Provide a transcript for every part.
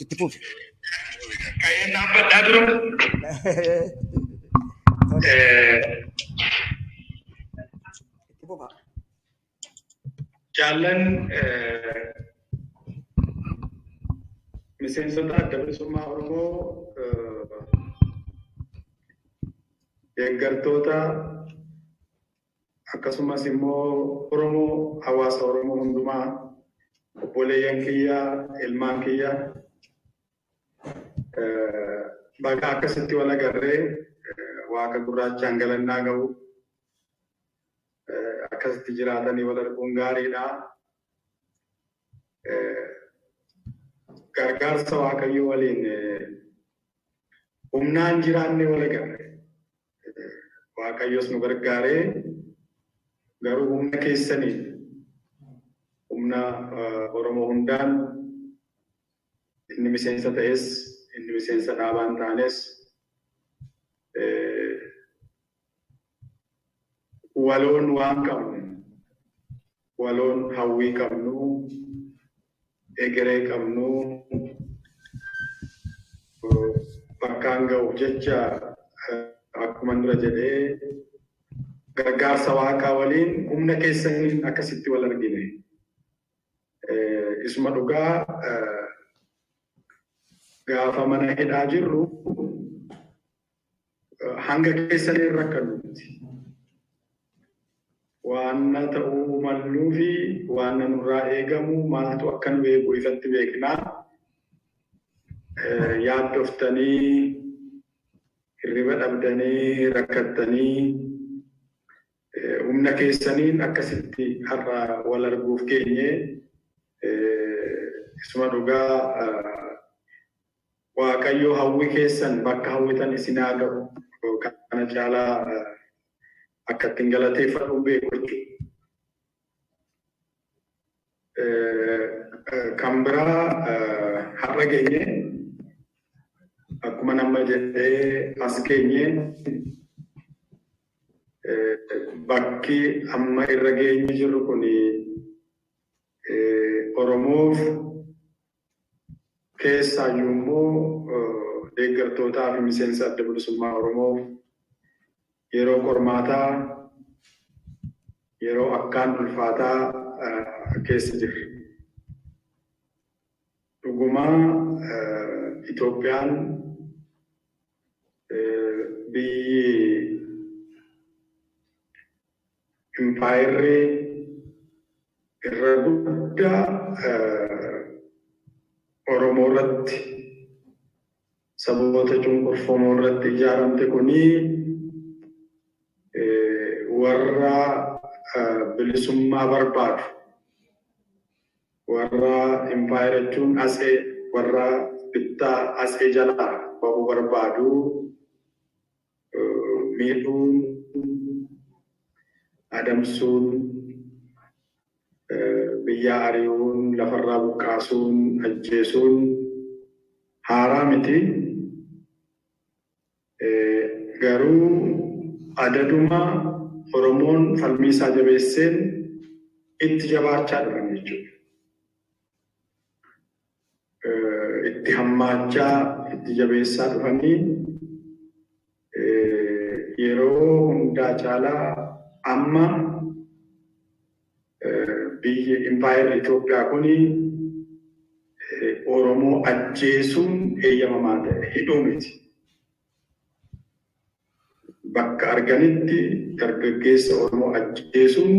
jechuudha. Itti fufi. Ka'een dhaabbadhaa dura. Tole. Itti fufa. Jaallan miseensota Adda Bilisummaa Oromoo, deeggartoota, akkasumas immoo Oromoo, hawaasa Oromoo hundumaa, obboleeyyan kiyya, ilmaan kiyya, baga akkasitti wal agarree. Waaqa gurraachaan galannaa gahu, akkasitti jiraatanii wal arguun gaariidha. Gargaarsa Waaqayyoo waliin humnaan jiraannee wal agarre. Waaqayyos nu gargaaree, garuu humna keessaniin, humna Oromoo hundaan, inni miseensa ta'es, inni miseensa dhaabaan taanes, waloon waan qabnu, waloon hawwii qabnu, egeree qabnu bakkaan ga'uuf jecha, akkuma dura jedhee, gargaarsa Waaqaa waliin humna keessaniin akkasitti wal argine. Isuma dhugaa, gaafa mana hidhaa jirru hanga keessanii rakkannu miti. Waan ta'uu malluu fi waan nurraa eegamu, maaltu akka nu eegu ifatti beeknaa. Yaaddoftanii, hirriba dhabdanii, rakkattanii, humna keessaniin akkasitti har'a wal arguuf geenye. Isuma dhugaa, Waaqayyo hawwi keessan bakka hawwitan isin haa ga'u. Kana caalaa akka ittiin galateeffadhu beeku jechuudha. Kan biraa, har'a geenye, akkuma nama jedhee as geenye. Bakki amma irra geenye jirru kun Oromoof, keessaayyuu immoo deeggartootaa fi miseensa Adda Bilisummaa Oromoof, yeroo qormaataa, yeroo akkaan ulfaataa keessa jirra. Dhugumaa Itoophiyaan, biyyi impaayerri irra guddaa Oromoo irratti, saboota cunqurfamoo irratti ijaaramte kuni, warra bilisummaa barbaadu, warra impaayera jechuun asee, warra bittaa asee jalaa bahuu barbaadu miidhuun, adamsuun, biyya ari'uun, lafarraa buqqaasuun, ajjeesuun haaraa miti. Garuu adaduma Oromoon falmii isaa jabeesseen itti jabaachaa dhufan jechuudha. Itti hammaachaa, itti jabeessaa dhufanii, yeroo hundaa caalaa amma biyyi impaayerri Itoophiyaa kuni Oromoo ajjeesuun eeyyamamaa ta'e, hidhuu miti. Bakka arganitti dargaggeessa Oromoo ajjeesuun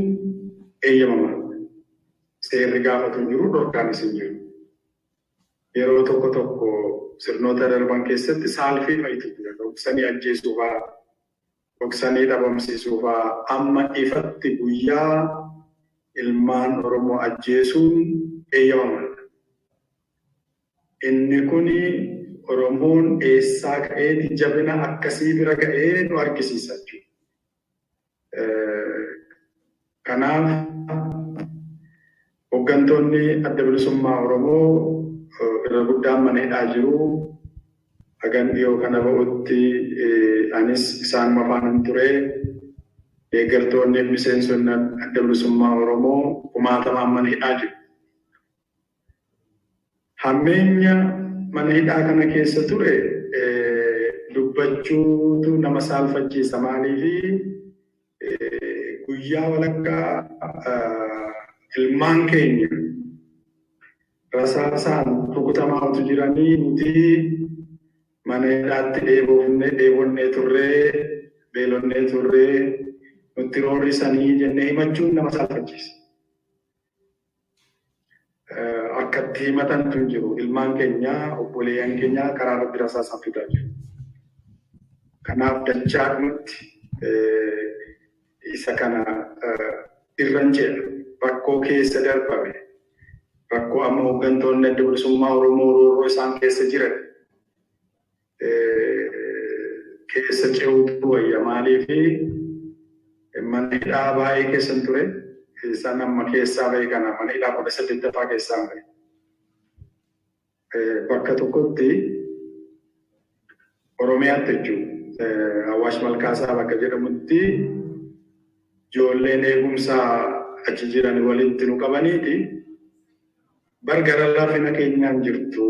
eeyyamamaadha. Seerri gaafatu hin jiru, dhorkaanis hin jiru. Yeroo tokko tokko sirnoota darban keessatti saalfii fa'itu jira. Dhoksanii ajjeesuu fa'aa, dhoksanii dhabamsiisuu fa'aa. Amma ifatti guyyaa ilmaan Oromoo ajjeesuun eeyyamamaadha. Inni kuni Oromoon eessaa ka'eeti jabina akkasii bira ga'ee nu argisiisa jechuudha. Kanaaf hooggantoonni Adda Bilisummaa Oromoo irra guddaan mana hidhaa jiru. Hagan dhiyoo kana ba'utti anis isaanuma faanan ture. Deeggartoonni fi miseensonni Adda Bilisummaa Oromoo kumaatamaan mana hidhaa jiru. Hammeenya mana hidhaa kana keessa ture dubbachuutu nama saalfachiisa. Maaliifi guyyaa walakkaa ilmaan keenya rasaasaan rukutamaa utuu jiranii nuti mana hidhaatti dheebonnee turree beelonnee turree nutti roorrisanii jennee himachuun nama saalfachiisa. Akkatti himatantu hin jiru. Ilmaan keenya obboleeyyan keenya karaa irratti rasaasaan fidaa jiru. Kanaaf dachaadhumatti isa kana irran ce'a. Rakkoo keessa darbame. Rakkoo amma hooggantoonni Adda Bilisummaa Oromoo roorroo isaan keessa jiran keessa ce'uutu wayya. Maaliifi mana hidhaa baay'ee keessan ture. Isaan amma keessaa ba'e kana mana hidhaa 18ffaa keessaa ba'e. Bakka tokkotti Oromiyaatti jechuudha. Awaash Malkaasaa bakka jedhamutti ijoolleen eegumsaa achi jiran walitti nu qabaniiti. Bar gara laafina keenyaan jirtu.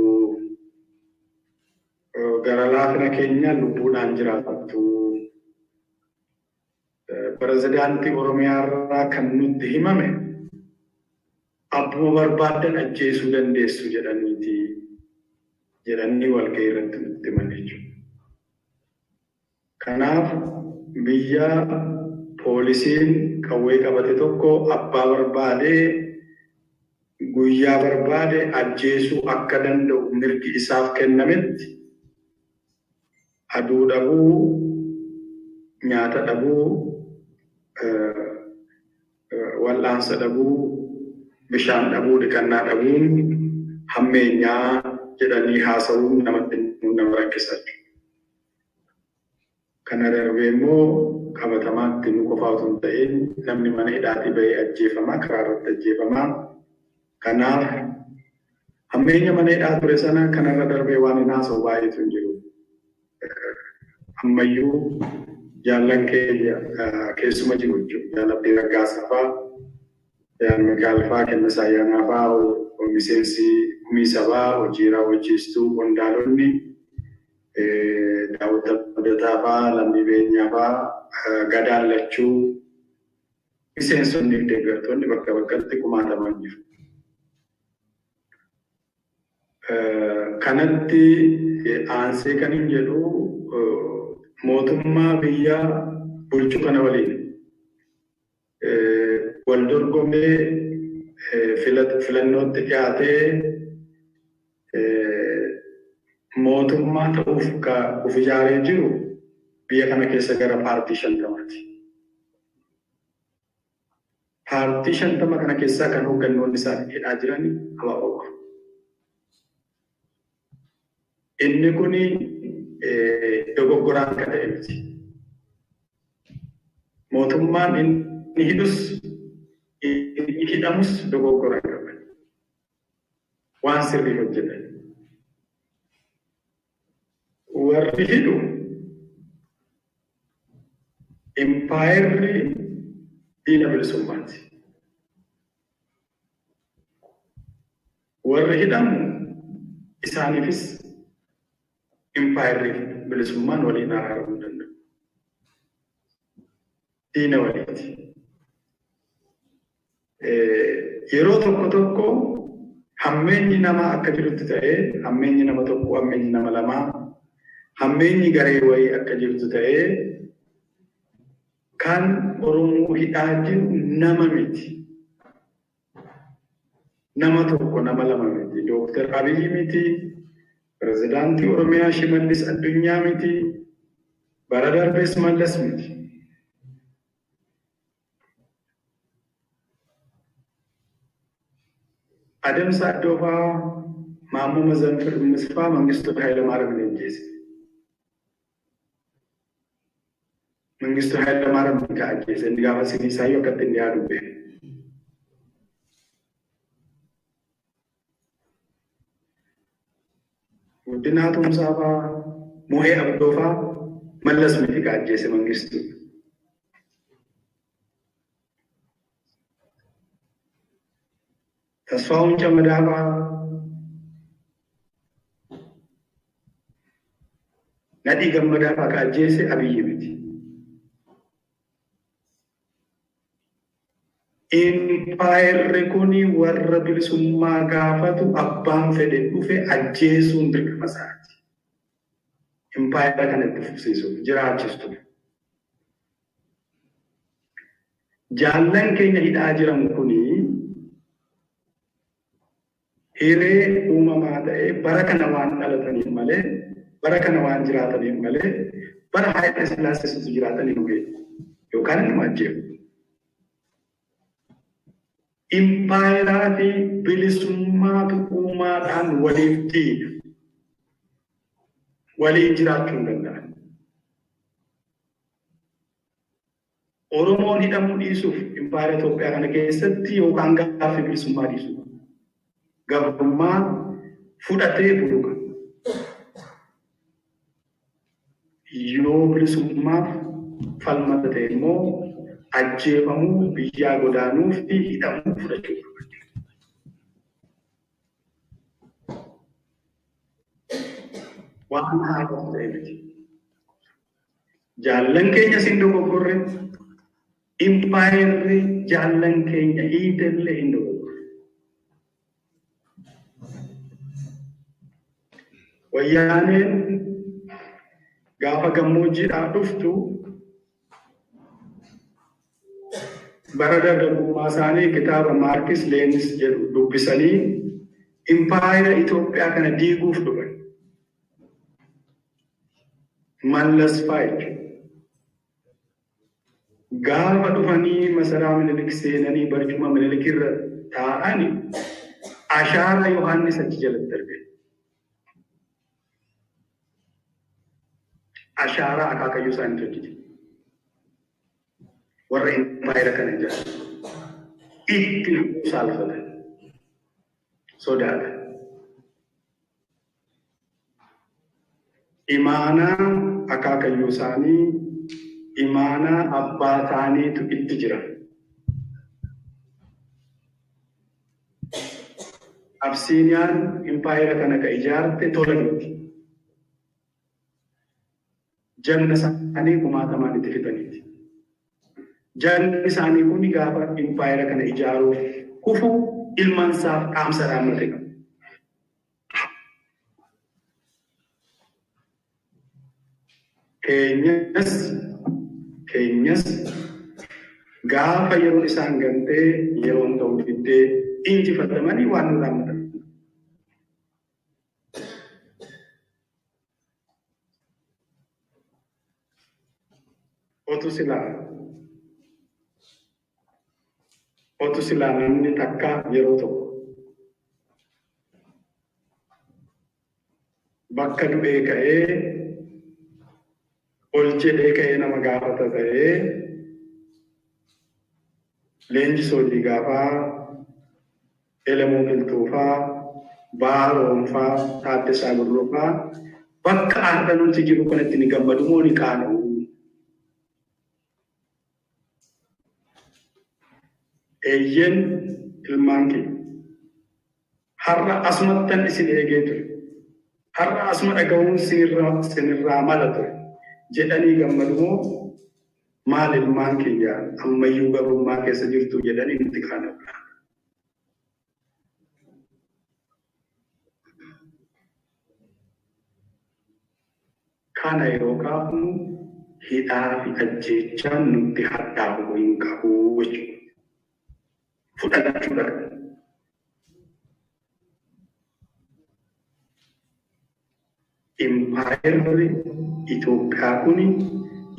Gara laafina keenyaan lubbuudhaan jiraattu. Pirezidaantii Oromiyaa irraa kan nutti himame abbuma barbaaddan ajjeesuu dandeessu jedhaniiti jedhanii walgahii irratti nutti himan jechuudha. Kanaaf biyya poolisiin qawwee qabate tokko abbaa barbaadee guyyaa barbaade ajjeesuu akka danda'u mirgi isaaf kennametti aduu dhabuu, nyaata dhabuu, wal'aansa dhabuu, bishaan dhabuu, dhiqannaa dhabuun hammeenyaa jedhanii haasa'uun namatti nama rakkisa jechuudha. Kana darbee immoo qabatamaatti nu qofaa otoo hin ta'in namni mana hidhaatii bahee ajjeefamaa, karaa irratti ajjeefamaa. Kanaaf hammeenya mana hidhaa ture sana kanarra darbee waan hin haasa'u baay'eetu hin jiru. Ammayyuu jaallan keenya keessuma jiru jechuudha. Jaal Abdii Raggaasaa fa'aa, Jaal Mikaa'el fa'aa, Kennisaa Ayyaanaa fa'aa, miseensi gumii sabaa, hojii raawwachiistuu, qondaalonni, Daawit Abdataa fa'aa, Lammii Beenyaa fa'aa, Gadaan Lachuu, miseensonni fi deeggartoonni bakka bakkatti kumaataman jiru. Kanatti aansee kan hin jedhu mootummaa biyya bulchu kana waliin wal dorgomee filannootti dhiyaatee mootummaa ta'uuf of ijaaree jiru biyya kana keessa gara paartii 50ti. Paartii 50 kana keessaa kan hooggannoonni isaanii hidhaa jiran ABO. Inni kuni dogoggoraan kan ta'e miti. Mootummaan inni hidhus inni hidhamus dogoggora qaban. Waan sirrii hojjetan. Warri hidhu impaayerri diina bilisummaati. Warri hidhamu isaaniifis impaayerri bilisummaan waliin araaramuu danda'u. Diina waliiti. Yeroo tokko tokko hammeenyi namaa akka jirutti ta'ee, hammeenyi nama tokko, hammeenyi nama lamaa, hammeenyi garee wayii akka jirtu ta'ee, kan Oromoo hidhaa jiru nama miti. Nama tokko, nama lama miti. Dooktar Abiyyi miti. Pirezidaantii Oromiyaa Shimallis Addunyaa miti. Bara darbees Mallas miti. Adamsa Addoo fa'aa, Maammoo Mazanfir fa'aa Mangistuu Hayilamaariyaam ajjeese. Mangistuu Hayilamaariyaam kan ajjeese. Inni gaafa sinisaayyuu akkatti inni yaadu beeku. Guddinaa Tumsaa fa'aa, Muhee Abdoo fa'aa Mallas miti kan ajjeese Mangistuu. Tasfaa'uun Camadaa fa'aa, Nadhii Gammadaa fa'aa ka ajjeese Abiyyi miti. Impaayerri kun warra bilisummaa gaafatu abbaan fedhe dhufe ajjeesuun dirqama isaati. Impaayera kana itti fufsiisuuf jiraachisuuf. Jaallan keenya hidhaa jiran kuni hiree uumamaa ta'ee bara kana waan dhalataniif malee, bara kana waan jiraataniif malee, bara Haayile Sillaaseetu jiraatanii nu ga'e yookaan inni ajjeefu. Impaayeraa fi bilisummaatu uumaadhaan waliif diina. Waliin jiraachuu hin danda'an. Oromoon hidhamuu dhiisuuf impaayera Itoophiyaa kana keessatti yookaan gaaffii bilisummaa dhiisuu gabrummaa fudhatee buluu qaba. Yoo bilisummaaf falmata ta'e immoo ajjeefamuu, biyyaa godaanuu fi hidhamuu fudhachuu qaba. Waan haaraa ta'e miti. Jaallan keenya sin dogoggorre, impaayerri jaallan keenya hiitellee hin dogoggorre. Wayyaaneen gaafa gammoojjiidhaa dhuftu bara dargaggummaa isaanii kitaaba Maarkis Leenis jedhu dubbisanii impaayera Itoophiyaa kana diiguuf dhufan. Mallas fa'aa jechuudha. Gaafa dhufanii masaraa Minilik seenanii barcuma Minilik irra taa'anii ashaara Yohaannis achi jalatti argan. Ashaaraa akaakayyuu isaanii hojjete. Warra impaayera kana ijaaran. Itti saalfatan. Sodaatan. Imaanaa akaakayyuu isaanii, imaanaa abbaa isaaniitu itti jira. Absiiniyaan impaayera kana ka ijaarte tola miti. Jagna isaanii kumaatamaan itti fixaniiti. Jagni isaanii kun gaafa impaayera kana ijaaruuf kufu ilmaan isaaf dhaamsa dhaammate qaba. Keenyas gaafa yeroon isaan gantee yeroon ta'uu diddee injifatamanii waan nu dhaammatan. Otu silaa namni takka yeroo tokko bakka du'ee ka'ee ol jedhee ka'ee nama gaafata ta'ee leenjisoo Diigaafaa, Elemoo Qilxuufaa, Baaroonfaa, Taaddasaa Birruufaa bakka har'a nuti jiru kanatti ni gammadu moo ni qaana'u? Eeyyeen ilmaan kee har'a asumattan isin eegee ture. Har'a asuma dhaga'uun sinirraa mala ture. Jedhanii gammadu moo maal ilmaan kiyya ammayyuu gabrummaa keessa jirtu jedhanii nutti qaana'u? Kana yeroo kaafnu hidhaa fi ajjeechaan nutti hadhaa'u hin qabu jechuudha. Fudhachuudha. Impaayerri Itoophiyaa kun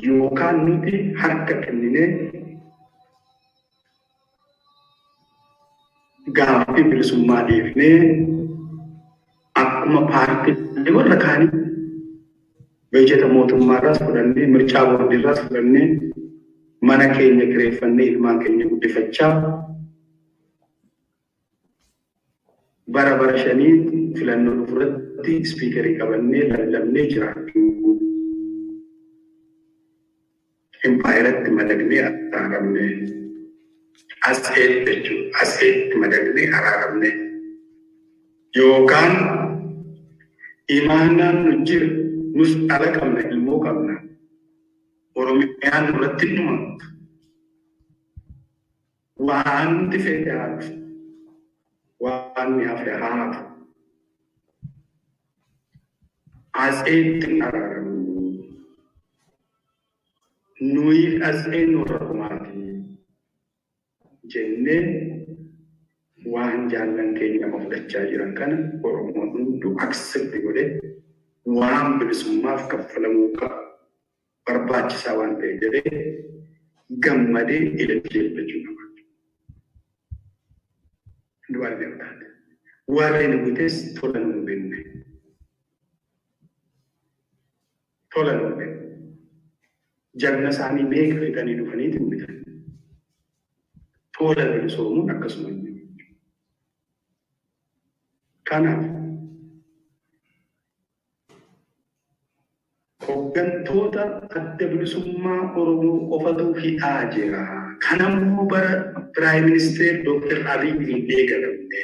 yookaan nuti harka kenninee gaaffii bilisummaa dhiifnee akkuma paartiilee warra kaanii bajeta mootummaarraas fudhannee mircaa boordiirraas fudhannee mana keenya kireeffannee ilmaan keenya guddifachaa bara bara shanii filannoo dhufuurratti ispiikerii qabannee lallabnee jiraachuu. Impaayeratti madaqnee araaramnee as eetti jechuudha. As eetti madaqnee araaramnee yookaan imaanaan nu jira Nus dhala qabna, ilmoo qabna. Oromiyaan nurratti dhumamtu. Wanti fedhe haa dhufu. Waan hafe haa hafu. Atseetti hin araaramnu. Nuyi atseen nurra dhumaati jennee waan jaallan keenya amma fudhachaa jiran kana Oromoon hunduu accept godhee waan bilisummaaf kaffalamuu qabu barbaachisaa waan ta'e jedhee gammadee ilaalchifachuu qaba. Du'aan taate. Warri nu butes tola nu hin binne. Tola nu hin binne. Jagna isaanii meeqa fixanii dhufaniiti nu bitan. Tola bilisoomuun akkasuma hin jiru. Kanaaf hooggantoota adda bilisummaa Oromoo qofatu hidhaa jira. Kanammoo bara Piraayim Ministeer Dooktar Abiy hin eegalamne.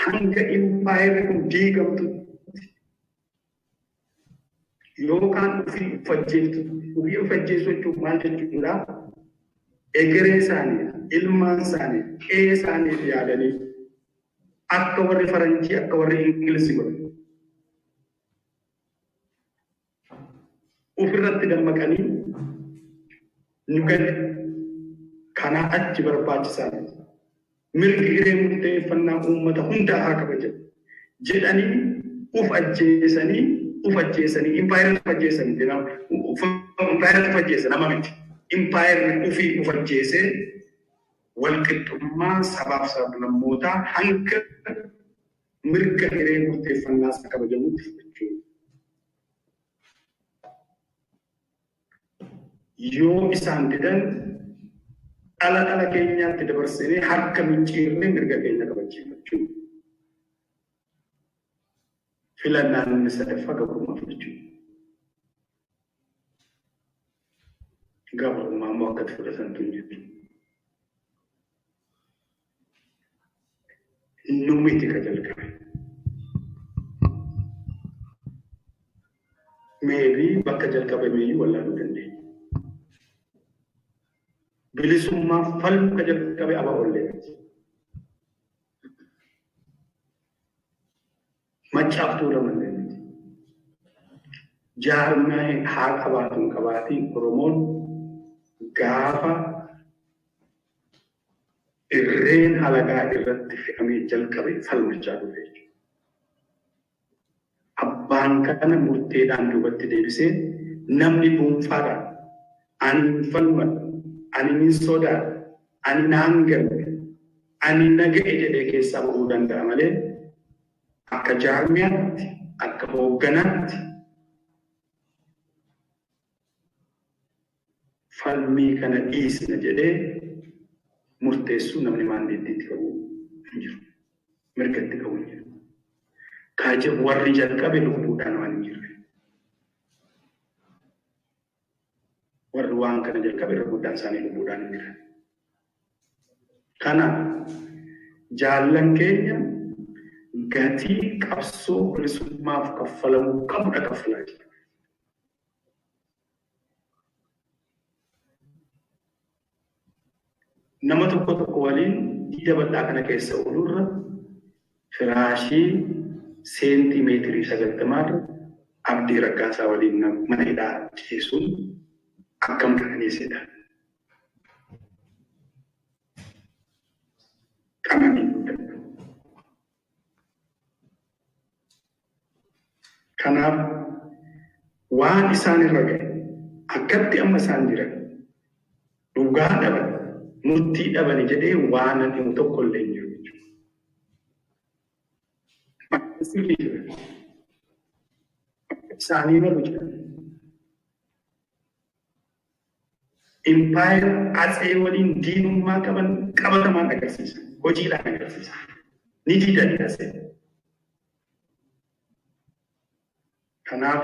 Hanga impaayerri kun diigamtutti yookaan ofii uffacheeftu, ofii uffacheessu jechuun maal jechuudha? Egeree isaanii, ilmaan isaanii, qe'ee isaaniif yaadanii akka warri Faranjii, akka warri Ingilizii godhan. Ofirratti dammaqanii nu gadi kanaa achi barbaachisaa miti. Mirgi hiree murteeffannaa uummata hundaa haa kabajamu jedhanii uf ajjeesanii impaayera uf ajjeesanii impaayera uf ajjeesa nama miti. Impaayerri ofii uf ajjeesee walqixxummaa sabaaf sablammootaa hanga mirga hiree murteeffannaa isaa kabajamutti fudhachuu. Yoo isaan didan dhala dhala keenyaatti dabarsinee harka micciirnee mirga keenya kabachiifachuu. Filannaan inni sadaffaa gabrummaa fudhachuu. Gabrummaa immoo akkatti fudhatantu hin jiru. Nu miti ka jalqabe. Meebii bakka jalqabameeyyuu wallaaluu dandeenya. Bilisummaaf falmu ka jalqabe ABO illee miti. Maccaaf Tuulamallee miti. Jaarmaa haa qabaatu hin qabaatiin Oromoon gaafa irreen halagaa irratti fe'amee jalqabe falmachaa dhufe jechuudha. Abbaan kana murteedhaan duubatti deebisee namni dhuunfaadhaan ani hin falmadhu, ani hin sodaadhu, ani naan galle, ani naga'e jedhee keessaa bahuu danda'a malee akka jaarmiyaatti, akka hoogganaatti falmii kana dhiisna jedhee murteessuu namni maandeettiitti qabu hin jiru. Mirgatti qabu hin jiru. Kaaje warri jalqabe lubbuudhaan waan hin jirre. Warri waan kana jalqabe irra guddaan isaanii lubbuudhaan hin jiran. Kanaaf jaallan keenya gatii qabsoo bilisummaaf kaffalamuu qabudha kaffalaa jira. Nama tokko tokko waliin diida bal'aa kana keessa oolurra firaashii seentimeetirii 90 Abdii Raggaasaa waliin mana hidhaa ciisuun akkam qananiisedha. Qananii guddaa. Kanaaf waan isaan irra ga'e akkatti amma isaan jiran dhugaa dhaban murtii dhabani jedhee waan himu tokko illee hin jiru jechuudha. Sirrii jira. Isaanii malu jira. Impaayera atsee waliin diinummaa qaban qabatamaan agarsiisa. Hojiidhaan agarsiisa. Ni didani atsee. Kanaaf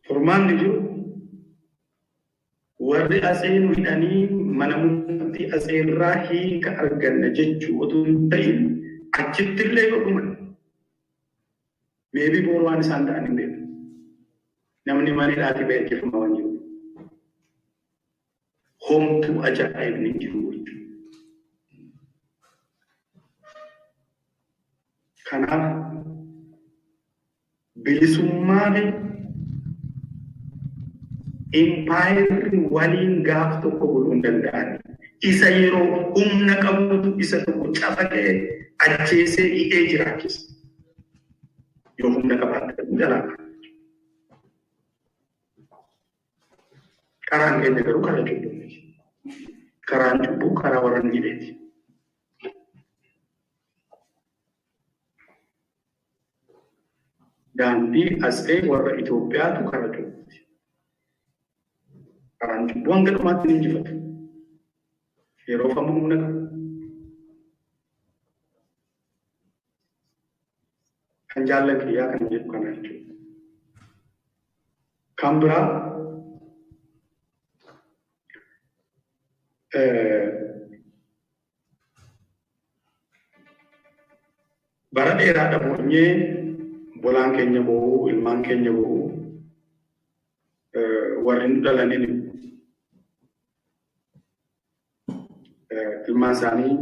furmaanni jiru warri atsee nu hidhanii mana murtii atsee irraa hiika arganna jechuu otoo hin ta'in achitti illee yoo dhuman Meebii boru waan isaan ta'an hin beeku. Namni mana hidhaatii ba'ee ajjeefamaa waan jiru. Homtuu ajaa'ibni hin jiru jechuudha. Kanaaf bilisummaan impaayerri waliin gaaf tokko buluu hin danda'an. Isa yeroo humna qabutu isa tokko cafaqee ajjeesee hidhee jiraachisa. Yoo humna qabaatte jalaa. Karaan keenya garuu karaa cubbuu miti. Karaan cubbuu karaa warra nu hidheeti. Daandii asxee warra Itoophiyaatu karaa cubbuuti. Karaan cubbuu hanga dhumaatti ni injifatu. Yeroo kamuu humna qabu. Kan jaallan kiyyaa kan jedhu kana jechuudha. Kan biraa bara dheeraa dhaboonyee bolaan keenya bo'uu, ilmaan keenya bo'uu, warri nu dhalaniin ilmaan isaanii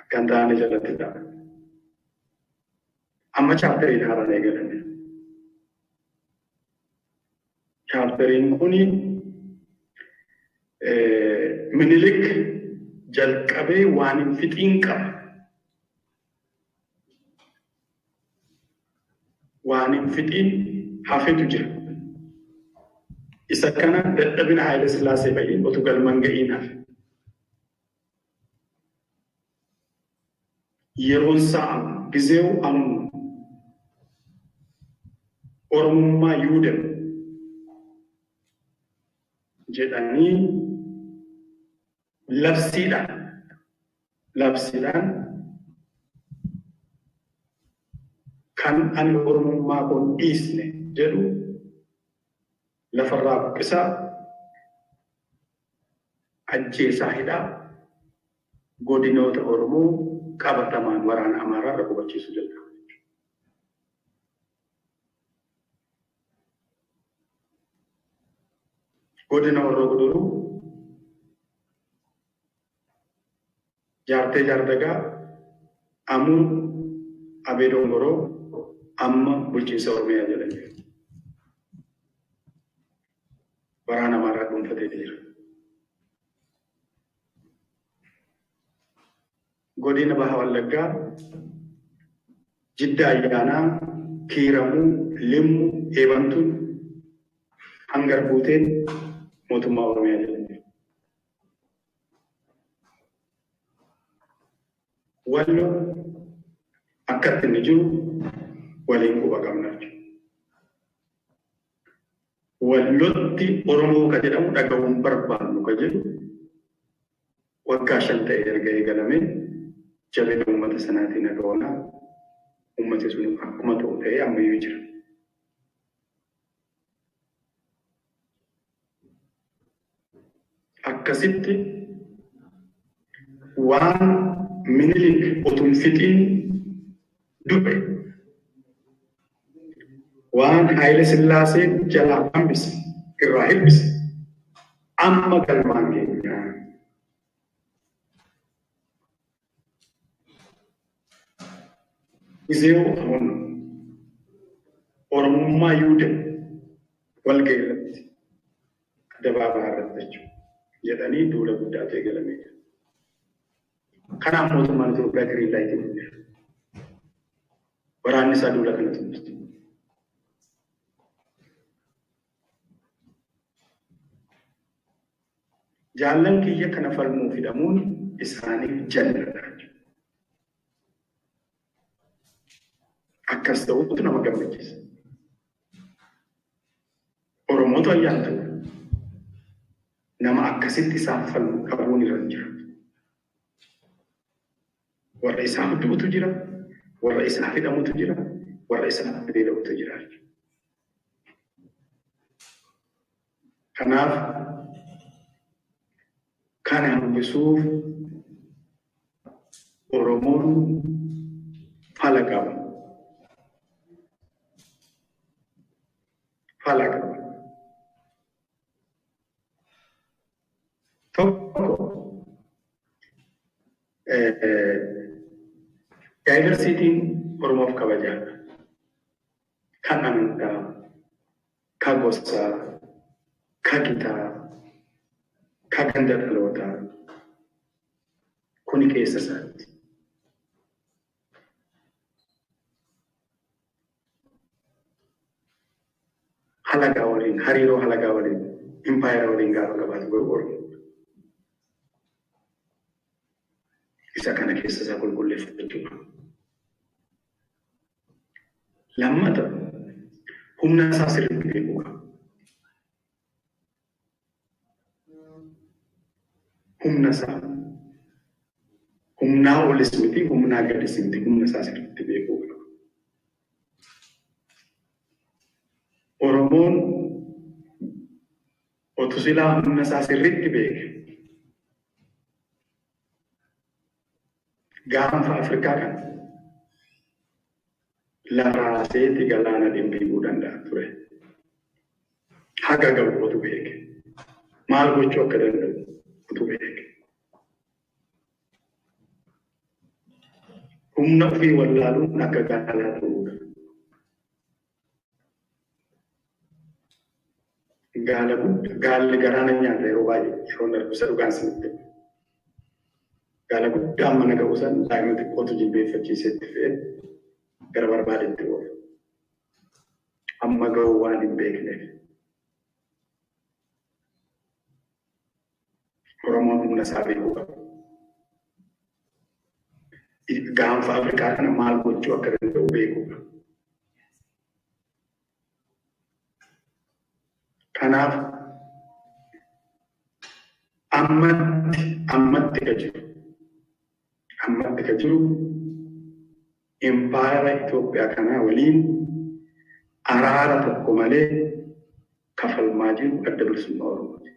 akka hin taane jalatti ta'a. Amma chaapteriin haaraan eegalame. Chaapteriin kuni Minilik jalqabee waan hin fixiin qaba. Waan hin fixiin hafetu jira. Isa kana dadhabina Haayile Sillaasee fa'iin utuu galmaan ga'iin hafe. Yeroon isaa amma, gizeew amma. Oromummaa yuudem jedhanii labsiidhaan kan ani Oromummaa koon dhiisne jedhu lafarraa buqqisaa, ajjeesaa hidhaa, godinoota Oromoo qabatamaan waraana Amaaraa irra qubachiisuu jalqabe. Godina Horroo Guduruu, Jaartee Jaardagaa, Amur, Abee Dongoroo amma bulchiinsa Oromiyaa jala jira. Waraana Amaaraa dhuunfatee jira. Godina Baha Wallaggaa, Jidda Ayyaanaa, Kiiramuu, Limmu, Eebantuun hangar guuteen mootummaa Oromiyaa jala jira. Wallo akkatti inni jiru waliin quba qabna jechuudha. Wallotti Oromoo ka jedhamu dhaga'uun barbaannu ka jedhu waggaa 5 ta'e erga eegalamee jabina uummata sanaatiin dhaga'oonaa uummati sun akkuma ta'u ta'ee ammayyuu jira. Akkasitti waan Minilik utuu hin fixiin du'e, waan Haayile Sillaaseen jalaa hambise, irraa hir'ise, amma galmaan keenya. Gizeew ahun Oromummaa yuudem walga'ii irratti addabaabaa irratti jechuudha jedhanii duula guddaatu eegalamee jira. Kanaaf mootummaan Itoophiyaa giriin laayitii kenneera. Waraanni isaa duula kana tumse. Jaallan kiyya kana falmuuf hidhamuun isaaniif jannata. Akkas ta'utu nama gammachiisa. Oromootu ayyaantu. Nama akkasitti isaaf falmu dhabuun irra hin jiraatu. Warra isaaf du'utu jira, warra isaaf hidhamutu jira, warra isaaf beela'utu jira. Kanaaf kana hambisuuf Oromoon Fala qaba. Fala qaba. Tokko daayivarsiitiin Oromoof kabajaadha. Kan amantaa, kan gosaa, kan gitaa, kan ganda dhalootaa kuni keessa isaati. Halagaa waliin, hariiroo halagaa waliin, impaayera waliin gaafa qabaatu garuu Oromoo. Isa kana keessa isaa qulqulleeffachuu qaba. Lammata humna isaa sirriitti beekuu qaba. Humna isaa humnaa olis miti, humnaa gadis miti, humna isaa sirriitti beekuu qaba. Oromoon otu silaa humna isaa sirriitti beeke gaanfa Afrikaa kana lafaaseeti galaana dhimbiibuu danda'a ture. Haga gahu otu beeke. Maal gochuu akka danda'u otu beeke. Humna ofii wallaaluun akka gaalaa ta'uudha. Gaala guddaa, gaalli garaana nyaata yeroo baay'ee yeroo darbisa dhugaan sinitti. Gaala guddaa mana ga'u san daa'ima xiqqootu jilbeeffachiisee itti fe'ee gara barbaadetti oola. Amma ga'u waan hin beekneef. Oromoon humna isaa beekuu qaba. Gaanfa Afrikaa kana maal gochuu akka danda'u beekuu qaba. Kanaaf ammatti ka jiru ammatti ka jiru impaayera Itoophiyaa kanaa waliin araara tokko malee kafalmaa jiru Adda Bilisummaa Oromooti.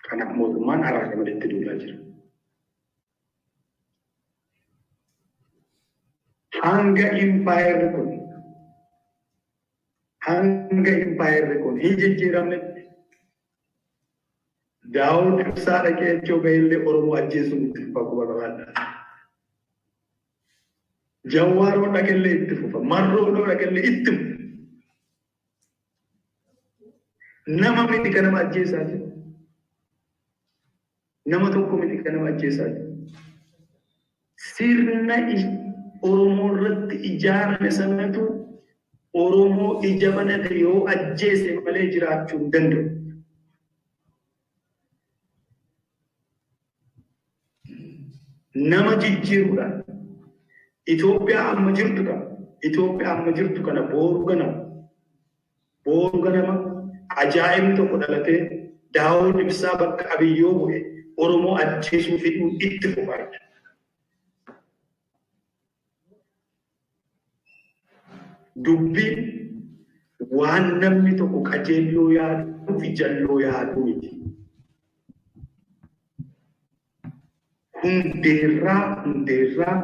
Kanaaf mootummaan araara malee itti duulaa jira. Hanga impaayerri kun hin jijjiiramnetti Daawud Ibsaa dhaqee achoo bahillee Oromoo ajjeesuun itti fufa quba qabaadha. Jawwaaroo dhaqellee itti fufa. Marroodhoo dhaqellee itti fufa. Nama miti kan nama ajjeesaa jiru. Nama tokko miti kan nama ajjeesaa jiru. Sirna Oromoo irratti ijaarame sanatu Oromoo ija banate yoo ajjeese malee jiraachuu hin danda'u. Nama jijjiiruudhaan Itoophiyaa amma jirtu kana Itoophiyaa amma jirtu kana booru ganama ajaa'ibni tokko dhalatee Daawud Ibsaa bakka Abiyyoo bu'e Oromoo ajjeesuu fiduu itti fufaa jechuudha. Dubbiin waan namni tokko qajeelloo yaaduu fi jalloo yaaduu miti. Hundeerraa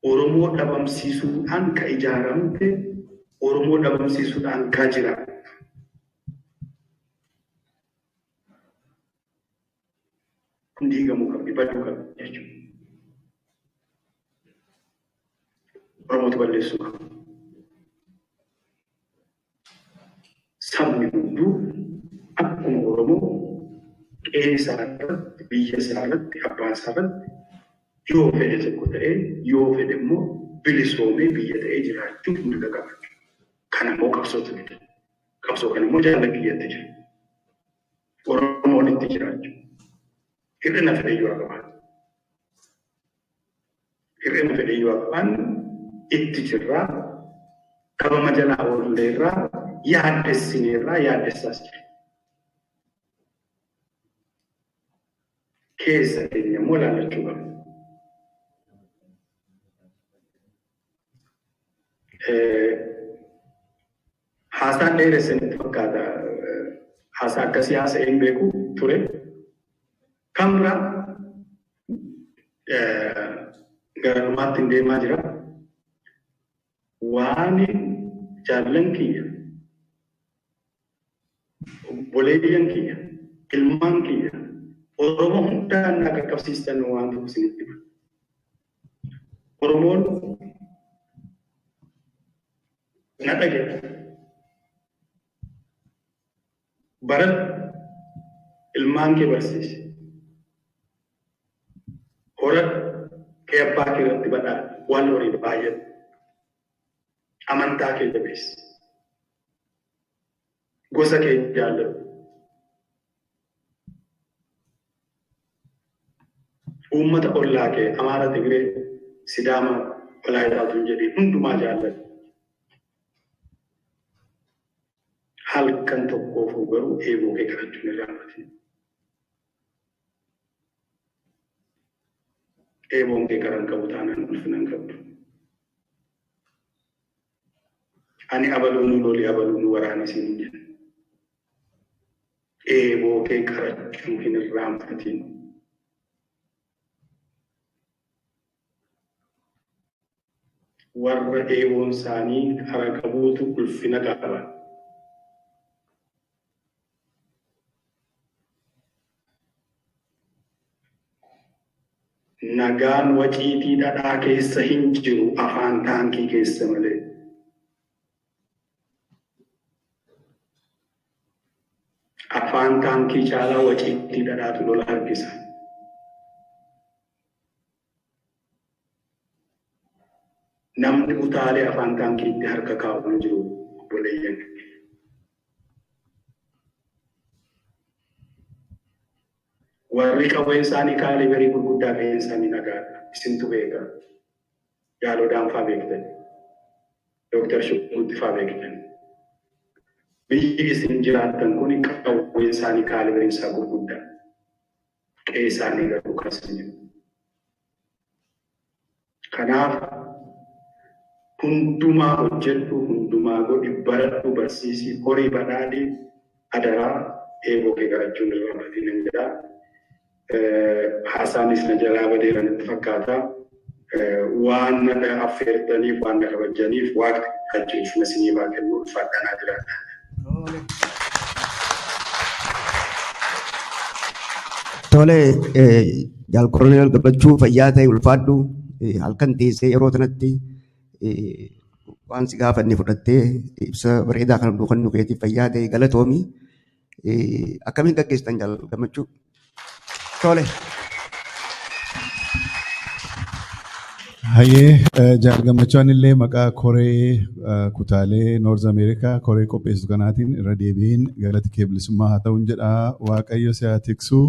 Oromoo dhabamsiisuudhaan ka ijaaramte, Oromoo dhabamsiisuudhaan ka jiraattu. Kun diigamuu qabdi, baduu qabdi jechuudha. Oromootu balleessuu qaba. Sabni hunduu akkuma Oromoo qe'ee isaa irratti, biyya isaa irratti, abbaa isaa irratti yoo fedhe tokko ta'ee, yoo fedhe immoo bilisoomee biyya ta'ee jiraachuuf mirga qaba. Kana immoo qabsootu fida. Qabsoo kana immoo jaalala biyyatti jira. Oromoon itti jiraachuu. Hir'ina fedhe yoo qabaannu. Hir'ina fedhe yoo qabaannu itti jirraa, qabama jalaa oolleerraa, yaaddessineerraa, yaaddessaas jira. Keessa keenya immoo ilaallachuu qabna. Haasaan dheeressanitti fakkaata. Haasaa akkasii haasa'ee hin beeku ture. Kan biraa Gara dhumaatti hin deemaa jira. Waan jaallan kiyya, obboleeyyan kiyya, ilmaan kiyya, Oromoo hundaan na qaqqabsiistan waan tokko isinitti hima. Oromoon na dhagaye. Baradhu, ilmaan kee barsiisi. Horadhu, kee abbaa kee irratti badhaadhu, waan horii baay'atu. Amantaa kee jabeessi. Gosa kee jaalladhu. Uummata ollaa kee Amaara, Tigree, Sidaama, Walaayitaatu hin jedhiin hundumaa jaalladhu. Halkan tokkoofuu garuu eeboo kee qarachuun hin irraanfatin. Eeboon kee qara hin qabu taanaan ulfina hin qabdu. Ani abaluu nu loli abaluu nu waraani siin hin jedhu. Eeboo kee qarachuu hin irraanfatin. Warra eeboon isaanii qara qabuutu ulfina qaba. Nagaan waciitii dhadhaa keessa hin jiru afaan taankii keessa malee. Afaan taankii caalaa waciitii dhadhaatu lola harkisa. Namni utaalee afaan taankiitti harka kaa'u hin jiru obboleeyyan. Warri qawween isaanii kaalibarii gurguddaa qe'een isaanii nagaadha. Isintu beeka. Jaaloo Daanfaa beektan. Dooktar Shukuutti faa beektan. Biyyi isin jiraattan kun qawween isaanii kaalibariin isaa gurguddaa. Qe'ee isaanii garuu kaas hin jiru. Kanaaf hundumaa hojjedhu, hundumaa godhi, baradhu, barsiisi, horii badhaadhi, adaraa eeboo kee qarachuun irraanfatin hin jedhaa. Haasaanis na jalaa badeera natti fakkaata. Waan na affeertaniif, waan na kabajaniif waaqni achi ulfina isiniif haa kennu, ulfaadhaa jiraadha. Tole, Jaal Koroneel Gammachuu fayyaa ta'e ulfaadhu, halkan teessee yeroo kanatti waan si gaafanne fudhattee ibsa bareedaa kana nuu kennu keetiif fayyaa ta'e galatoomi. Akkamiin gaggeessitan Jaal Gammachuu? Tole. Hayyee, Jaal Gammachuu, illee maqaa koree kutaalee North America koree qopheessitu kanaatiin irra deebiin galati kee bilisummaa haa ta'uun jedha. Waaqayyo si haa tiksu.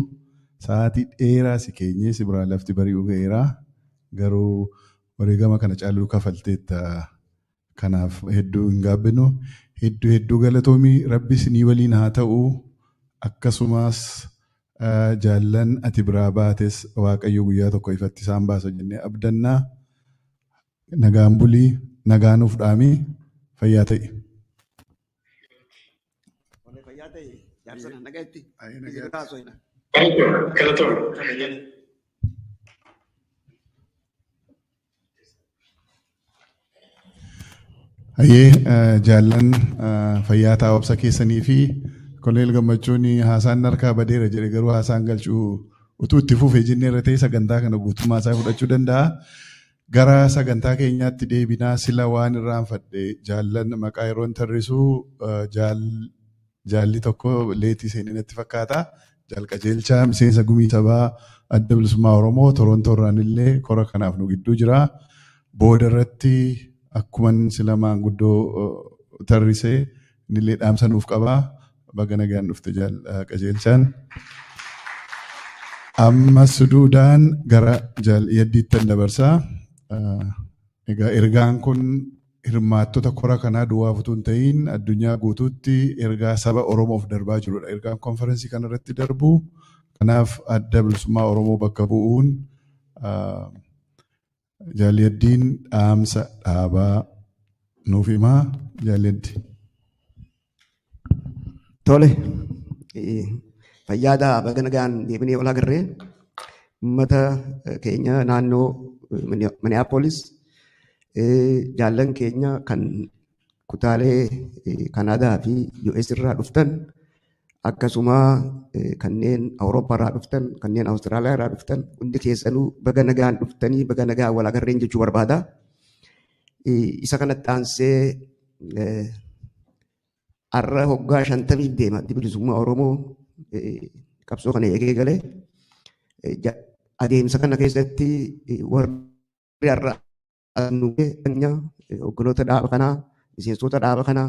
Sa'aatii dheeraa si keenyee si biraa lafti bari'uu ga'eera. Garuu wareegama kana caaluu kafalteetta. Kanaaf hedduu hin gaabbinu. Hedduu hedduu galatoomii, Rabbi isinii waliin haa ta'u. Akkasumas jaallan ati biraa baates Waaqayyo guyyaa tokko ifatti isaan baasa jennee abdannaa. Nagaan bulii, nagaan nuuf dhaamii, fayyaa ta'e. Fayyaa ta'e jaarsana nagaatti. Galatoomii. Hayyee, jaallan, fayyaa ta'a obsa keessanii fi Koloneel Gammachuun haasaan harkaa badeera jedhe, garuu haasaan galchuu utuu itti fufee jennee irra ta'e sagantaa kana guutummaa isaa fudhachuu danda'a. Gara sagantaa keenyaatti deebinaa. Sila waan irraanfadhe, jaallan maqaa yeroon tarrisu jaalli tokko leetii seenee natti fakkaata. Jaal Qajeelchaa miseensa gumii sabaa Adda Bilisummaa Oromoo Torontoo irraan illee kora kanaaf nu gidduu jira. Booda irratti akkuman sila maanguddoo tarrisee innillee dhaamsa nuuf qabaa. Baga nagaan dhufte Jaal Qajeelchaan. Amma suduudaan gara Jaal Yaddiittan dabarsaa. Egaa ergaan kun hirmaattota kora kanaa duwwaaf utuu hin ta'in addunyaa guutuutti ergaa saba Oromoof darbaa jirudha. Ergaan konferensii kanarratti darbu. Kanaaf Adda Bilisummaa Oromoo bakka bu'uun Jaal Yaddiin dhaamsa dhaabaa nuuf himaa. Jaal Yaddi. Tole, fayyaadhaa, baga nagaan deebinee ol agarree. Uummata keenya naannoo Minneapolis, jaallan keenya kan kutaalee Kanaadaa fi US irraa dhuftan, akkasuma kanneen Awurooppaa irraa dhuftan, kanneen Awustiraaliyaa irraa dhuftan, hundi keessanuu baga nagaan dhuftanii, baga nagaan wal agarreen jechuu barbaada. Isa kanatti aansee har'a hoggaa 50f deema Addi Bilisummaa Oromoo qabsoo kana eegee galee adeemsa kana keessatti warri har'a nu hogganoota dhaaba kanaa, miseensota dhaaba kanaa,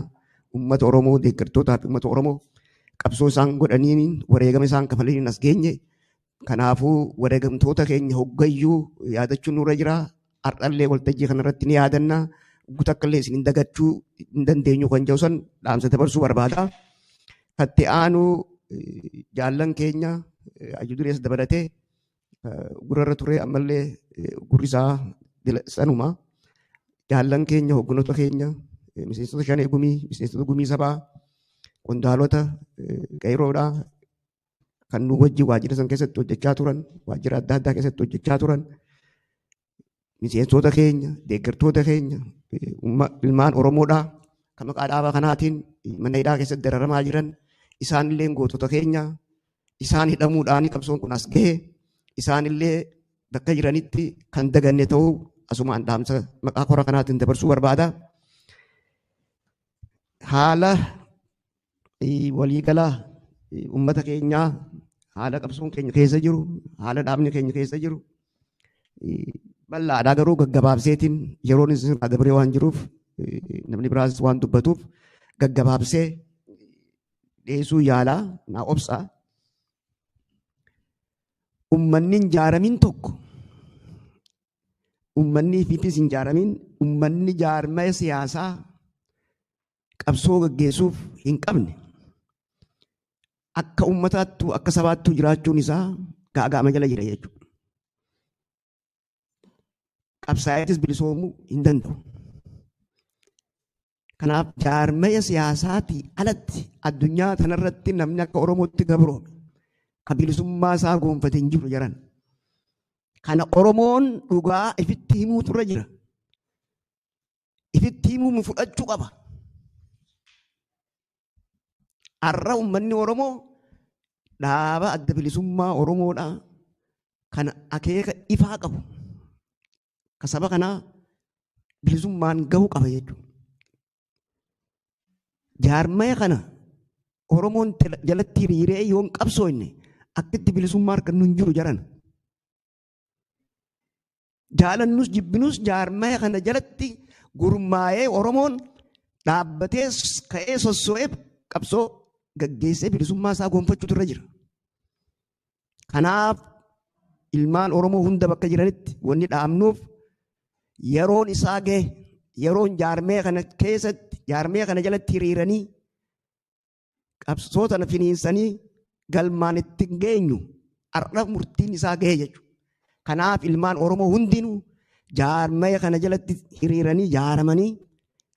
uummata Oromoo, deeggartootaa fi uummata Oromoo qabsoo isaan godhaniin, wareegama isaan kafalaniin as geenye. Kanaafuu wareegamtoota keenya hoggayyuu yaadachuun nurra jira. Har'allee waltajjii kanarratti ni yaadanna. Guutuu akkallee isin dagachuu hin dandeenyu kan jedhu san dhaamsa dabarsuu barbaada. Katti aanu jaallan keenya hayyu dureessa dabalatee gurrarra ture, ammallee gurri isaa sanuma. Jaallan keenya, hogganoota keenya, miseensota shanee gumii, miseensota gumii sabaa, qondaalota qeeroodhaa kan nu wajjin waajjira san keessatti hojjechaa turan, waajjira adda addaa keessatti hojjechaa turan, miseensota keenya, deeggartoota keenya, ilmaan Oromoodhaa kan maqaa dhaabaa kanaatiin mana hidhaa keessatti dararamaa jiran, isaanillee gootota keenya. Isaan hidhamuudhaan qabsoon kun as gahe. Isaanillee bakka jiranitti kan daganne ta'uu asumaan dhaamsa maqaa kora kanaatiin dabarsuu barbaada. Haala waliigalaa uummata keenyaa, haala qabsoon keenya keessa jiru, haala dhaabni keenya keessa jiru bal'aadhaa, garuu gaggabaabseetiin, yeroon isin dabaree waan jiruuf, namni biraas waan dubbatuuf, gaggabaabsee dhiyeessuu yaalaa, naa obsaa. Uummanni hin jaaramin tokko, uummanni ifiifis hin jaaramin, uummanni jaarmaya siyaasaa qabsoo gaggeessuuf hin qabne, akka uummataattu akka sabaattuu jiraachuun isaa gaaga'ama jala jira jechuudha. Qabsaa'eetis bilisoomuu hin danda'u. Kanaaf jaarmaya siyaasaatii alatti addunyaa kanarratti namni akka Oromootti gabroome kan bilisummaa isaa gonfate hin jiru jedhan. Kana Oromoon dhugaa ifitti himuutu irra jira. Ifitti himuu fudhachuu qaba. Har'a uummanni Oromoo dhaaba Adda Bilisummaa Oromoodhaa kana akeeka ifaa qabu, ka saba kanaa bilisummaan gahuu qaba jechuudha. Jaarmaya kana Oromoon jalatti hiriiree yoo hin qabsoofne akka itti bilisummaa argannu hin jiru jaran. Jaalannus jibbinus jaarmaya kana jalatti gurmaa'ee Oromoon dhaabbatee ka'ee sossoo'ee qabsoo gaggeessee bilisummaa isaa gonfachuutu irra jira. Kanaaf ilmaan Oromoo hunda bakka jiranitti wanni dhaabnuuf, yeroon isaa gahe, yeroon jaarmee kana keessatti, jaarmee kana jalatti hiriiranii qabsoo tana finiinsanii galmaan itti geenyu har'a murtiin isaa gahe jechuudha. Kanaaf ilmaan Oromoo hundinuu jaarmee kana jalatti hiriiranii jaaramanii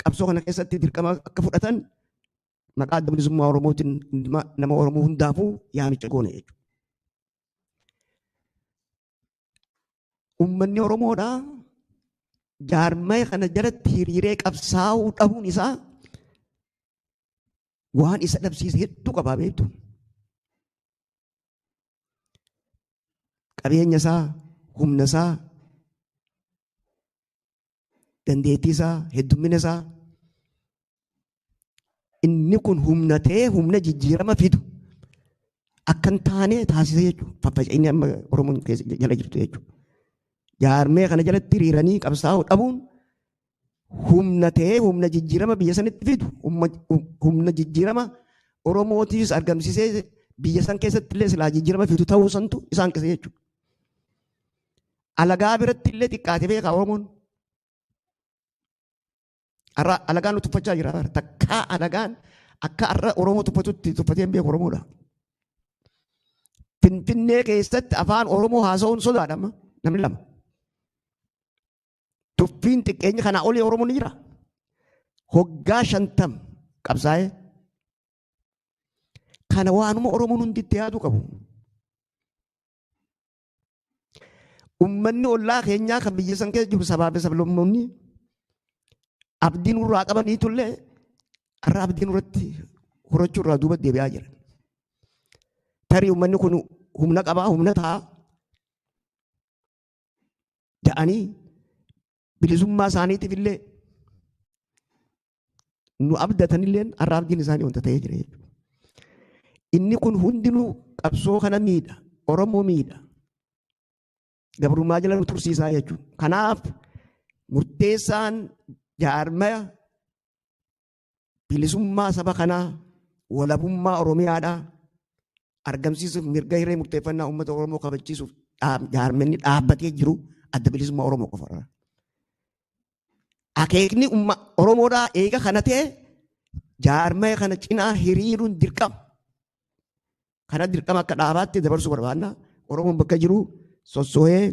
qabsoo kana keessatti dirqama akka fudhatan maqaa Adda Bilisummaa Oromootiin nama Oromoo hundaafuu yaamicha goone jechuudha. Uummanni Oromoodhaa jaarmee kana jalatti hiriiree qabsaa'uu dhabuun isaa waan isa dhabsiise hedduu qabaa beektu. Qabeenya isaa, humna isaa, dandeettii isaa, heddummina isaa. Inni kun humna ta'ee humna jijjiirama fidu akka hin taane taasise jechuudha. Faffaca'inni amma Oromoon keessa jala jirtu jechuudha. Jaarmee kana jalatti hiriiranii qabsaa'uu dhabuun humna ta'ee humna jijjiirama biyya sanitti fidu, humna jijjiirama Oromootiis argamsiisee biyya san keessatti illee silaa jijjiirama fidu ta'uu santu isaan keessa jechuudha. Alagaa biratti illee xiqqaate beekaa Oromoon. Har'a alagaan nu tuffachaa jira. Takkaa alagaan akka har'a Oromoo tuffatutti tuffatee hin beeku Oromoodha. Finfinnee keessatti afaan Oromoo haasa'uun sodaadha amma namni lama. Tuffiin xiqqeenya kanaa olii Oromoon ni jira. Hoggaa 50 qabsaa'ee. Kana waanuma Oromoon hundi itti yaaduu qabu. Uummanni ollaa keenyaa kan biyya san keessa jiru sabaa fi sablammoonni abdii nurraa qabaniitullee har'a abdii nurratti horachuu irraa duuba deebi'aa jira. Tarii uummanni kun humna qabaa, humna ta'a ja'anii bilisummaa isaaniitiif illee nu abdatanillee har'a abdiin isaanii wanta ta'ee jira jechuudha. Inni kun hundinuu qabsoo kana miidha, Oromoo miidha. Gabrummaa jala nu tursiisaa jechuudha. Kanaaf murteessaan jaarmaya bilisummaa saba kanaa walabummaa Oromiyaadhaa argamsiisuuf mirga hiree murteeffannaa uummata Oromoo kabachiisuuf jaarmanni dhaabbatee jiru Adda Bilisummaa Oromoo qofa. Akeekni Oromoodhaa eega kana ta'e jaarmaya kana cinaa hiriiruun dirqama. Kana dirqama akka dhaabaatti dabarsuu barbaanna. Oromoon bakka jiru sossoo'ee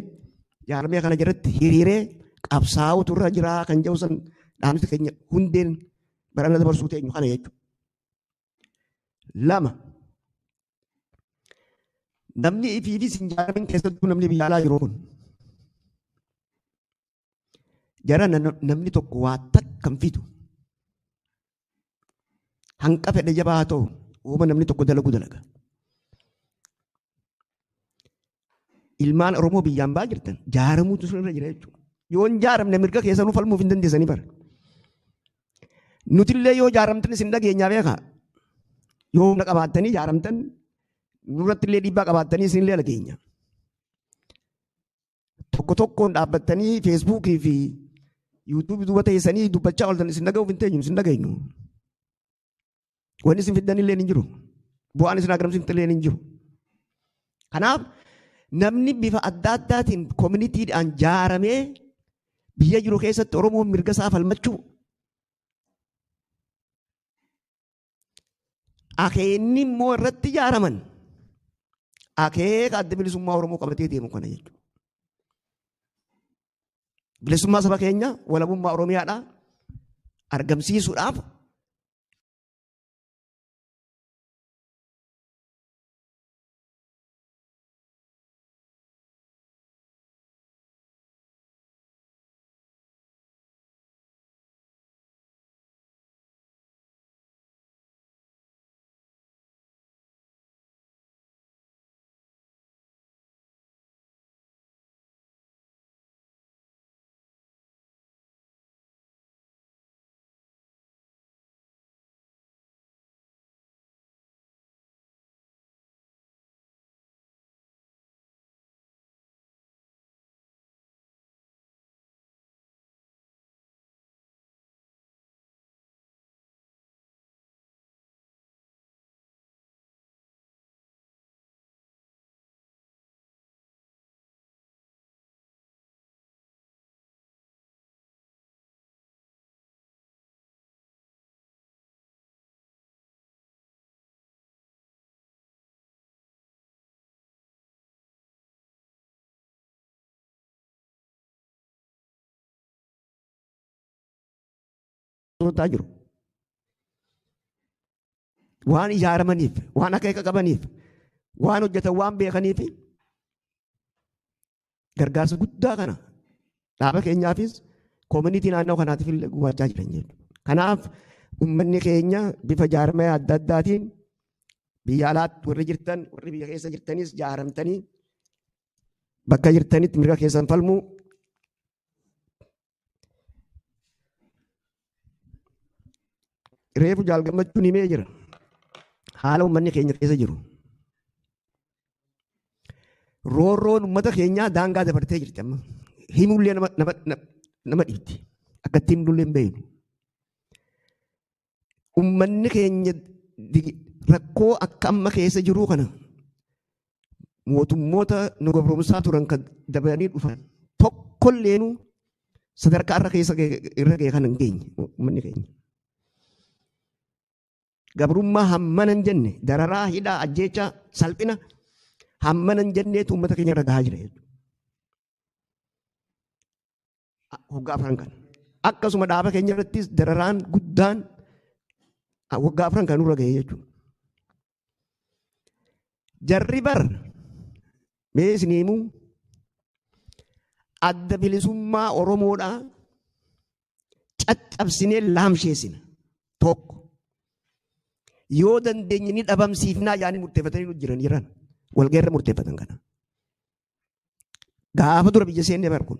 jaarmaya kana jalatti hiriiree qabsaa'utu irra jira kan jedhu san dhaamsi keenya hundeen barana dabarsuu teenyu kana jechuudha. 2. Namni ifiifis hin jaaramin keessattuu namni biyya alaa jiru kun jara namni tokko waa takka hin fidu. Hanqa fedhe jabaa haa ta'u uuma namni tokko dalagu dalaga. Ilmaan Oromoo biyyaan ba'aa jirtan jaaramuutu sirra jira jechuudha. Yoo hin jaaramne mirga keessanuu falmuuf hin dandeessanii bara. Nutillee yoo jaaramtan isin dhageenyaa beekaa. Yoo humna qabaattanii jaaramtan nurrattillee dhiibbaa qabaattanii isinillee dhageenya. Tokko tokkoon dhaabbattanii Feesbuukii fi Yuutuubii duuba teessanii dubbachaa ooltan isin dhaga'uuf hin teenyu, isin dhageenyu. Wanni isin fiddan illee hin jiru. Bu'aan isin agarsiiftan illee hin jiru. Kanaaf namni bifa adda addaatiin koominiitiidhaan jaaramee biyya jiru keessatti Oromoon mirga isaa falmachuu akeenni immoo irratti ijaaraman akeeka Adda Bilisummaa Oromoo qabatee deemu kana jechuudha. Bilisummaa saba keenya walabummaa Oromiyaadhaa argamsiisuudhaaf jiru. Waan ijaaramaniif, waan akeeka qabaniif, waan hojjetan waan beekaniif gargaarsa guddaa kana dhaaba keenyaafis koominiitii naannoo kanaatiif illee gumaachaa jiran jechuudha. Kanaaf uummanni keenya bifa jaarmaya adda addaatiin biyya alaatti warri jirtan, warri biyya keessa jirtanis jaaramtanii bakka jirtanitti mirga keessan falmuu reefu Jaal Gammachuun himee jira. Haala uummanni keenya keessa jiru. Roorroon uummata keenyaa daangaa dabartee jirti amma. Himullee nama dhiibdi. Akka itti himnullee hin beeknu. Uummanni keenya rakkoo akka amma keessa jiru kana mootummoota nu gabroomsaa turan kan dabalanii dhufan tokkolleenu sadarkaa irra keessa irra ga'e kan hin geenye uummanni keenya. Gabrummaa hammana hin jenne dararaa hidhaa ajjeechaa salphina hammana hin jenneetu uummata keenya irra gahaa jira jechuudha. Waggaa 4 kana. Akkasuma dhaaba keenya irrattis dararaan guddaan waggaa 4 kan nurra ga'e jechuudha. Jarri bar mee isin himuu Adda bilisummaa Oromoodhaa caccabsinee laamsheessina tokko. Yoo dandeenye ni dhabamsiifnaa yaanii murteeffatanii jiran jiran walgahiirra murteeffatan kana. Gaafa dura biyya seennee bar kun.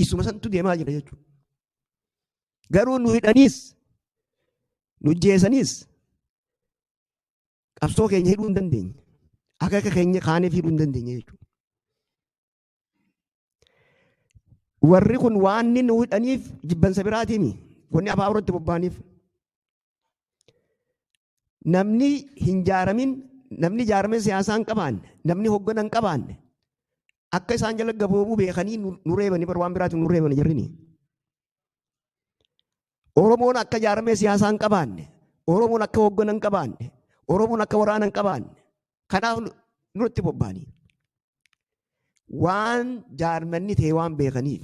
Isuma santu deemaa jira jechuudha. Garuu nu hidhaniis nu jeesaniis qabsoo keenya hidhuu hin dandeenye. Akka keenya kaaneef hidhuu hin dandeenye jechuudha. Warri kun waan inni nu hidhaniif jibbansa biraatiimi. Wanni afaan irratti bobba'aniif. Namni hin jaaramin, namni jaarame siyaasaa hin qabaanne, namni hoggana hin qabaanne, akka isaan jala gaboomuu beekanii nu reebanii bar waan biraatiin nu reebanii jirrini. Oromoon akka jaarame siyaasaa hin qabaanne, Oromoon akka hoggana hin qabaanne, Oromoon akka waraana hin qabaanne, kanaaf nurratti bobba'anii. Waan jaarmanni ta'e waan beekaniif.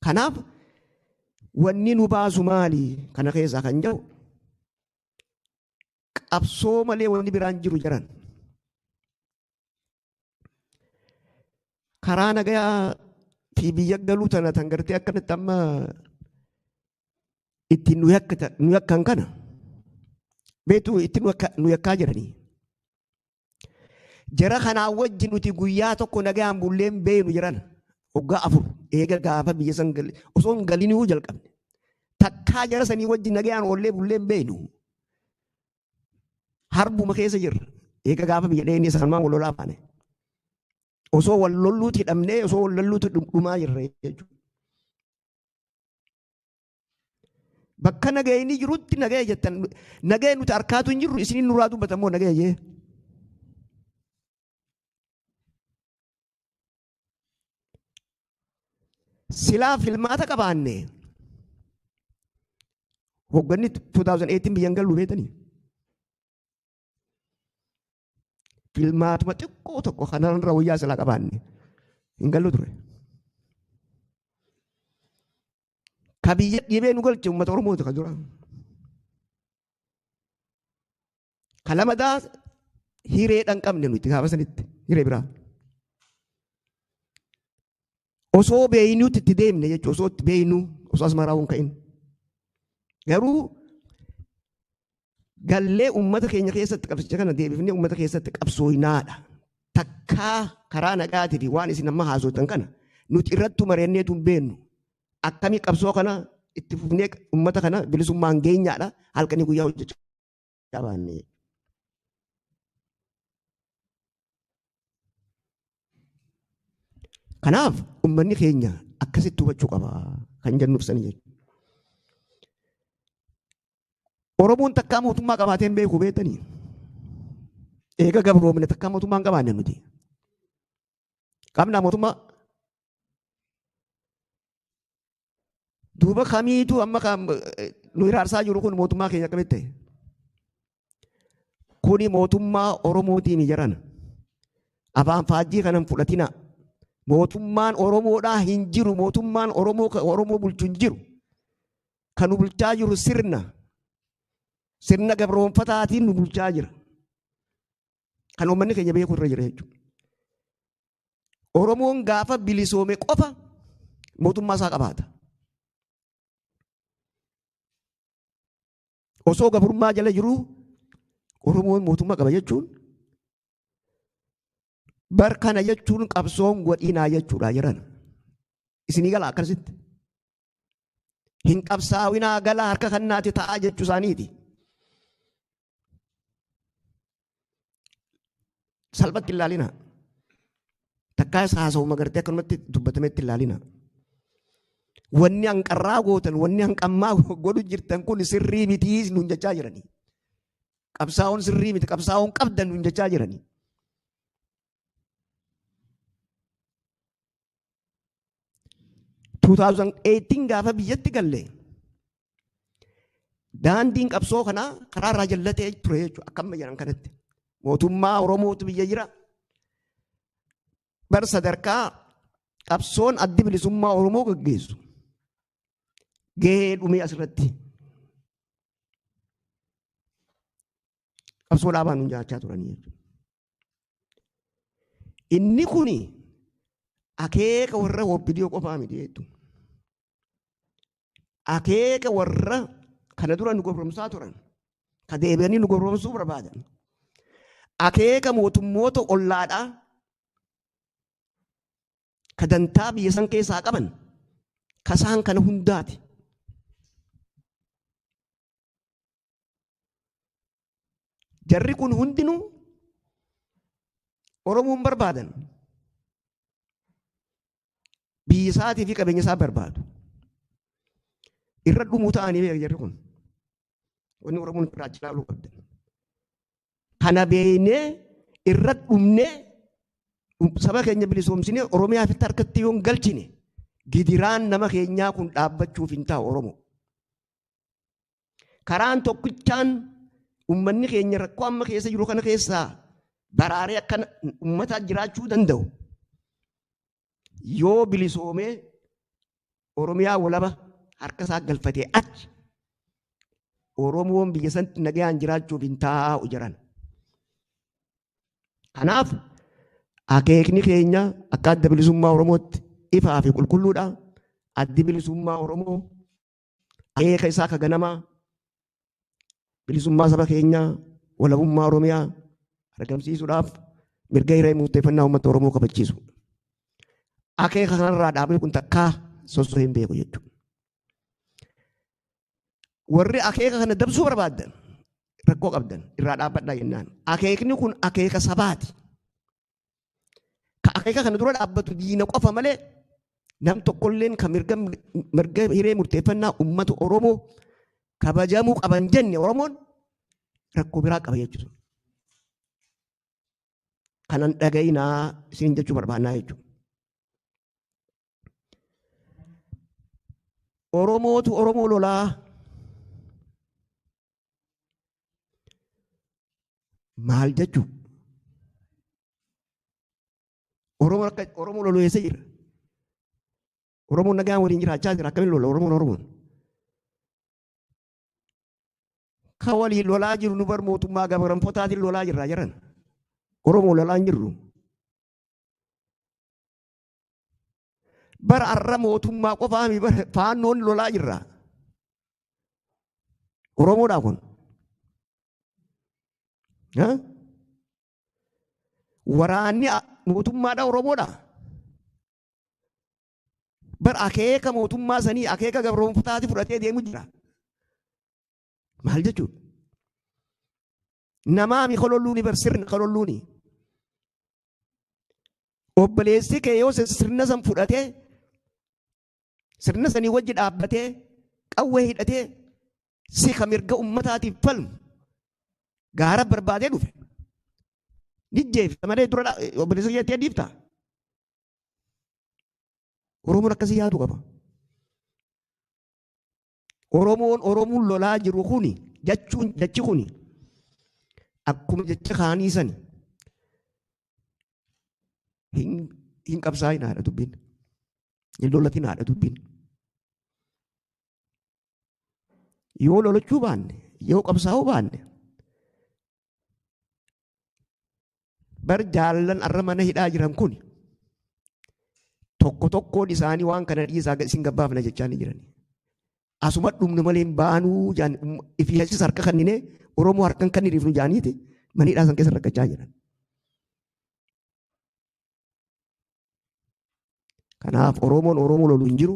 Kanaaf wanni nu baasu maali kana keessaa kan jedhu qabsoo malee wanni biraan jiru jiran. Karaa nagayaa fi biyya galuu tana tan gartee akkanatti amma ittiin nu yakkan kana beektu ittiin nu yakkaa jiranii. Jara kanaa wajjin nuti guyyaa tokko nagayaan bulleen beenu jiran waggaa 4 eega gaafa biyya san osoo hin galinuu jalqabne. Takkaa jara sanii wajjin nagayaan oollee bulleen beenu. Harbuma keessa jirra. Eega gaafa biyya dheenee sanumaan wal lolaa baane. Osoo wal lolluuti hidhamnee osoo wal lolluuti dhumaa jirra jechuudha. Bakka nagayni jirutti nagaya jettan nagaya nuti harkaatu hin jirru isiniin nurraa dubbatan moo nagaya jee. Silaa filmaata qabaanne hogganni 2018 biyyan gallu beetanii. Filmaatuma xiqqoo tokko kanarra wayyaa silaa qabaanne hin gallu ture. Ka biyya dhibee nu galche uummata Oromooti ka dura. Ka lamadaa hireedhaan qabne nuti gaafa sanitti hiree biraa. Osoo beeynuutti itti deemne jechuudha. Osoo itti beeynuu osoo asmaraa hin ka'in. Garuu gallee uummata keenya keessatti qabsicha kana deebifnee uummata keessatti qabsooynaadha. Takkaa karaa nagaatii fi waan isin amma haasoftan kana nuti irratti mareenneetu hin beennu. Akkamii qabsoo kana itti fufnee uummata kana bilisummaan geenyaadha. Halkanii guyyaa hojjechaa baanne. Kanaaf uummanni keenya akkasitti hubachuu qaba kan jennuuf sani jechuudha. Oromoon takkaa mootummaa qabaatee hin beeku beektanii? Eega gabroomne takkaa mootummaa hin qabaanne nuti. Qabnaa mootummaa? Duuba kamiitu amma nu hiraarsaa jiru kun mootummaa keenya akkamitti ta'e? Kuni mootummaa Oromootiin jiran. Afaan faajjii kana hin fudhatina. Mootummaan Oromoodhaa hin jiru. Mootummaan Oromoo bulchu hin jiru. Kan nu bulchaa jiru sirna. Sirna gabroonfataatiin nu bulchaa jira. Kan uummanni keenya beeku irra jira jechuudha. Oromoon gaafa bilisoome qofa mootummaa isaa qabaata. Osoo gabrummaa jala jiruu Oromoon mootummaa qaba jechuun bar kana jechuun qabsoon godhinaa jechuudha jiran. Isinii gala akkasitti. Hin qabsaawinaa gala harka kannaati ta'aa jechuu isaaniiti. Salphatti ilaalina. Takkaa isa haasa'u magartee akkanumatti dubbatametti ilaalina. Wanni hanqarraa gootan, wanni hanqammaa godhu jirtan kun sirrii mitii nuun jechaa jiranii. Qabsaa'oon sirrii miti, qabsaa'oon qabdan nuun jechaa jiranii. 2018 gaafa biyyatti galle daandiin qabsoo kanaa karaa irraa jallatee ture jechuudha akka amma jedhan kanatti. Mootummaa Oromootu biyya jira. Bar sadarkaa qabsoon addi bilisummaa Oromoo gaggeessu gahee dhumee asirratti qabsoo dhaabaan nu jiraachaa turanii jechuudha. Inni kuni akeeka warra OPDO qofaa miti jechuudha. Akeeka warra kana dura nu gowwoomsaa turan, ka deebi'anii nu gowwoomsuu barbaadan. Akeeka mootummoota ollaadhaa ka dantaa biyya san keessaa qaban kasaan kana hundaati. Jarri kun hundinuu Oromoon barbaadan biyya isaatii fi qabeenya isaa barbaadu. Irra dhumuu ta'anii beeka jarri kun. Wanni Oromoon irraa achi ilaaluu qabdan. Kana beeknee irra dhumnee saba keenya bilisoomsinee Oromiyaa fi harkatti yoo hin galchine gidiraan nama keenyaa kun dhaabbachuuf hin taa'u Oromoo. Karaan tokkichaan uummanni keenya rakkoo amma keessa jiru kana keessaa baraaree akka uummata jiraachuu danda'u yoo bilisoomee Oromiyaa walaba harka isaa galfatee achi Oromoon biyya sanatti nagayaan jiraachuuf hin taa'u jiran. Kanaaf akeekni keenya akka adda bilisummaa Oromootti ifaa fi qulqulluudha. Addi bilisummaa Oromoo akeeka isaa ka ganamaa bilisummaa saba keenyaa walabummaa Oromiyaa argamsiisuudhaaf mirga hiree murteeffannaa uummata Oromoo kabachiisu. Akeeka kanarraa dhaabni kun takkaa sossoo hin beeku jechuudha. Warri akeeka kana dabsuu barbaadan rakkoo qabdan irraa dhaabbadhaa jennaan. Akeekni kun akeeka sabaati. Ka akeeka kana dura dhaabbatu diina qofa malee nam tokkolleen ka mirga hiree murteeffannaa uummata Oromoo kabajamuu qaban jenne Oromoon rakkoo biraa qaba jechuudha. Kanan dhaga'inaa isin jechuu barbaannaa jechuudha. Oromootu Oromoo lolaa. Maal jechuu? Oromoon akka Oromoo loluu eessa jira? Oromoon nagaan waliin jiraachaa jira. Akkamiin lola Oromoon Oromoon? Ka waliin lolaa jiru nu bar mootummaa gabramfotaatiin lolaa jirra jiran. Oromoo lolaa hin jirru. Bara arra mootummaa qofaa mi bara faannoon lolaa jirra. Oromoodhaa kun. Waraanni mootummaadha Oromoodha. Bar akeeka mootummaa sanii akeeka gabroonfataati fudhatee deemu jira. Maal jechuudha? Namaa mi kololluuni bar sirna kololluuni. Obboleessi kee yoo sirna san fudhatee sirna sanii wajji dhaabbatee qawwee hidhatee si ka mirga ummataatiif falmu gaara barbaadee dhufe. Ni jeefta malee dura obboleessa jettee dhiifta. Oromoon akkasii yaadu qaba. Oromoon Oromoon lolaa jiru kuni jechuun jechi kuni akkuma jecha kaanii sani hin qabsaa'in haadha dubbiin. Hin lolatin haadha dubbiin. Yoo lolachuu baanne, yoo qabsaa'uu baanne, bar jaallan arra mana hidhaa jiran kun tokko tokkoon isaanii waan kana dhiisaa isin gabbaafna jechaa ni jiran. Asuma dhumnu malee hin baanuu jaan ifii asis harka kannine Oromoo harkan kan hiriifnu jaaniiti mana hidhaa san keessa rakkachaa jiran. Kanaaf Oromoon Oromoo lolu hin jiru.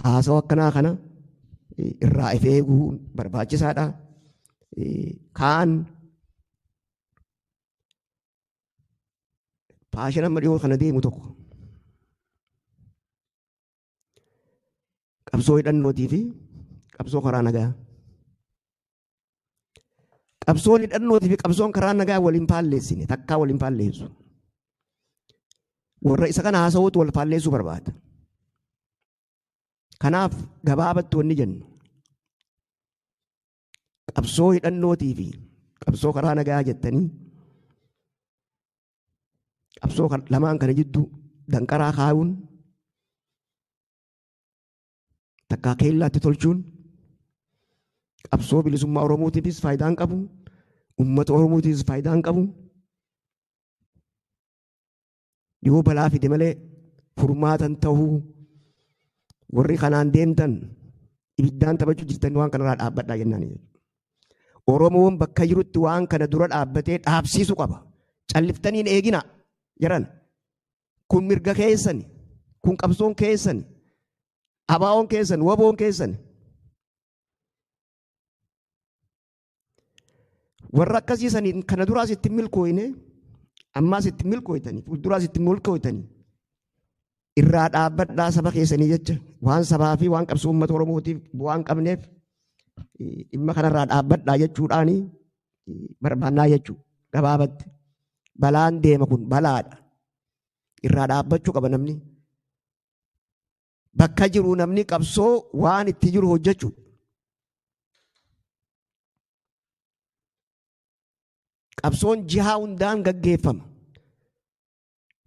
Haasawa akkanaa kana irraa if eeguun barbaachisaadha. Kaan faashina amma dhiyoo kana deemu tokko qabsoo hidhannootii fi qabsoo karaa nagaa. Qabsoon hidhannootii fi qabsoon karaa nagaa waliin faalleessine takkaa waliin faalleessu. Warra isa kana haasawuutu wal faalleessuu barbaada. Kanaaf gabaabatti wanni jennu qabsoo hidhannootii fi qabsoo karaa nagaa jettanii qabsoo lamaan kana jidduu danqaraa kaayuun takkaa keellaatti tolchuun qabsoo bilisummaa Oromootiifis faayidaa hin qabu, uummata Oromootiifis faayidaa hin qabu. Yoo balaa fide malee furmaatan ta'uu warri kanaan deemtan ibiddaan taphachuu jirtan waan kanarraa dhaabbadhaa jennaan. Oromoon bakka jirutti waan kana dura dhaabbatee dhaabsiisuu qaba. Calliftanii hin eegina jedhan. Kun mirga keessani. Kun qabsoon keessani. Abaa'oon keessan, waboon keessan. Warra akkasii saniin kana duraas itti milkooyne, ammaas itti milkooytanii, fuulduraas itti milkooytanii. Irraa dhaabbadhaa saba keessanii jecha waan sabaa fi waan qabsoo uummata Oromootiif bu'aa hin qabneef dhimma kanarraa dhaabbadhaa jechuudhaan barbaannaa jechuudha. Gabaabatti balaan deema kun balaadha. Irraa dhaabbachuu qaba namni. Bakka jiru namni qabsoo waan itti jiru hojjechuu. Qabsoon jihaa hundaan gaggeeffama.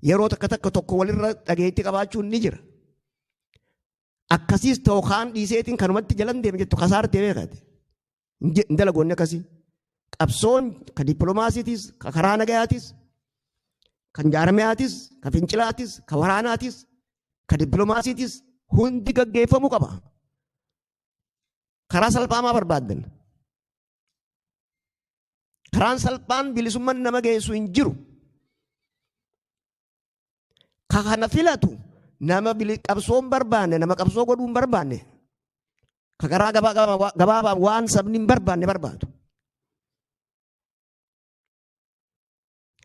Yeroo takka takka tokko walirra dhageettii qabaachuun ni jira. Akkasiis ta'u kaan dhiiseetiin kanumatti jalan deema jettu kasaartee beekate. Hin dalagoonni akkasii. Qabsoon ka dippiloomaasiitis, ka karaa nagayaatis, kan jaarmiyaatis, ka fincilaatis, ka waraanaatis, ka dippiloomaasiitis hundi gaggeeffamuu qaba. Karaa salphaa maa barbaaddan? Karaan salphaan bilisummaan nama geessu hin jiru. Ka kana filatu nama qabsoo hin barbaanne, nama qabsoo godhuu hin barbaanne, ka karaa gabaabaa waan sabni hin barbaanne barbaadu.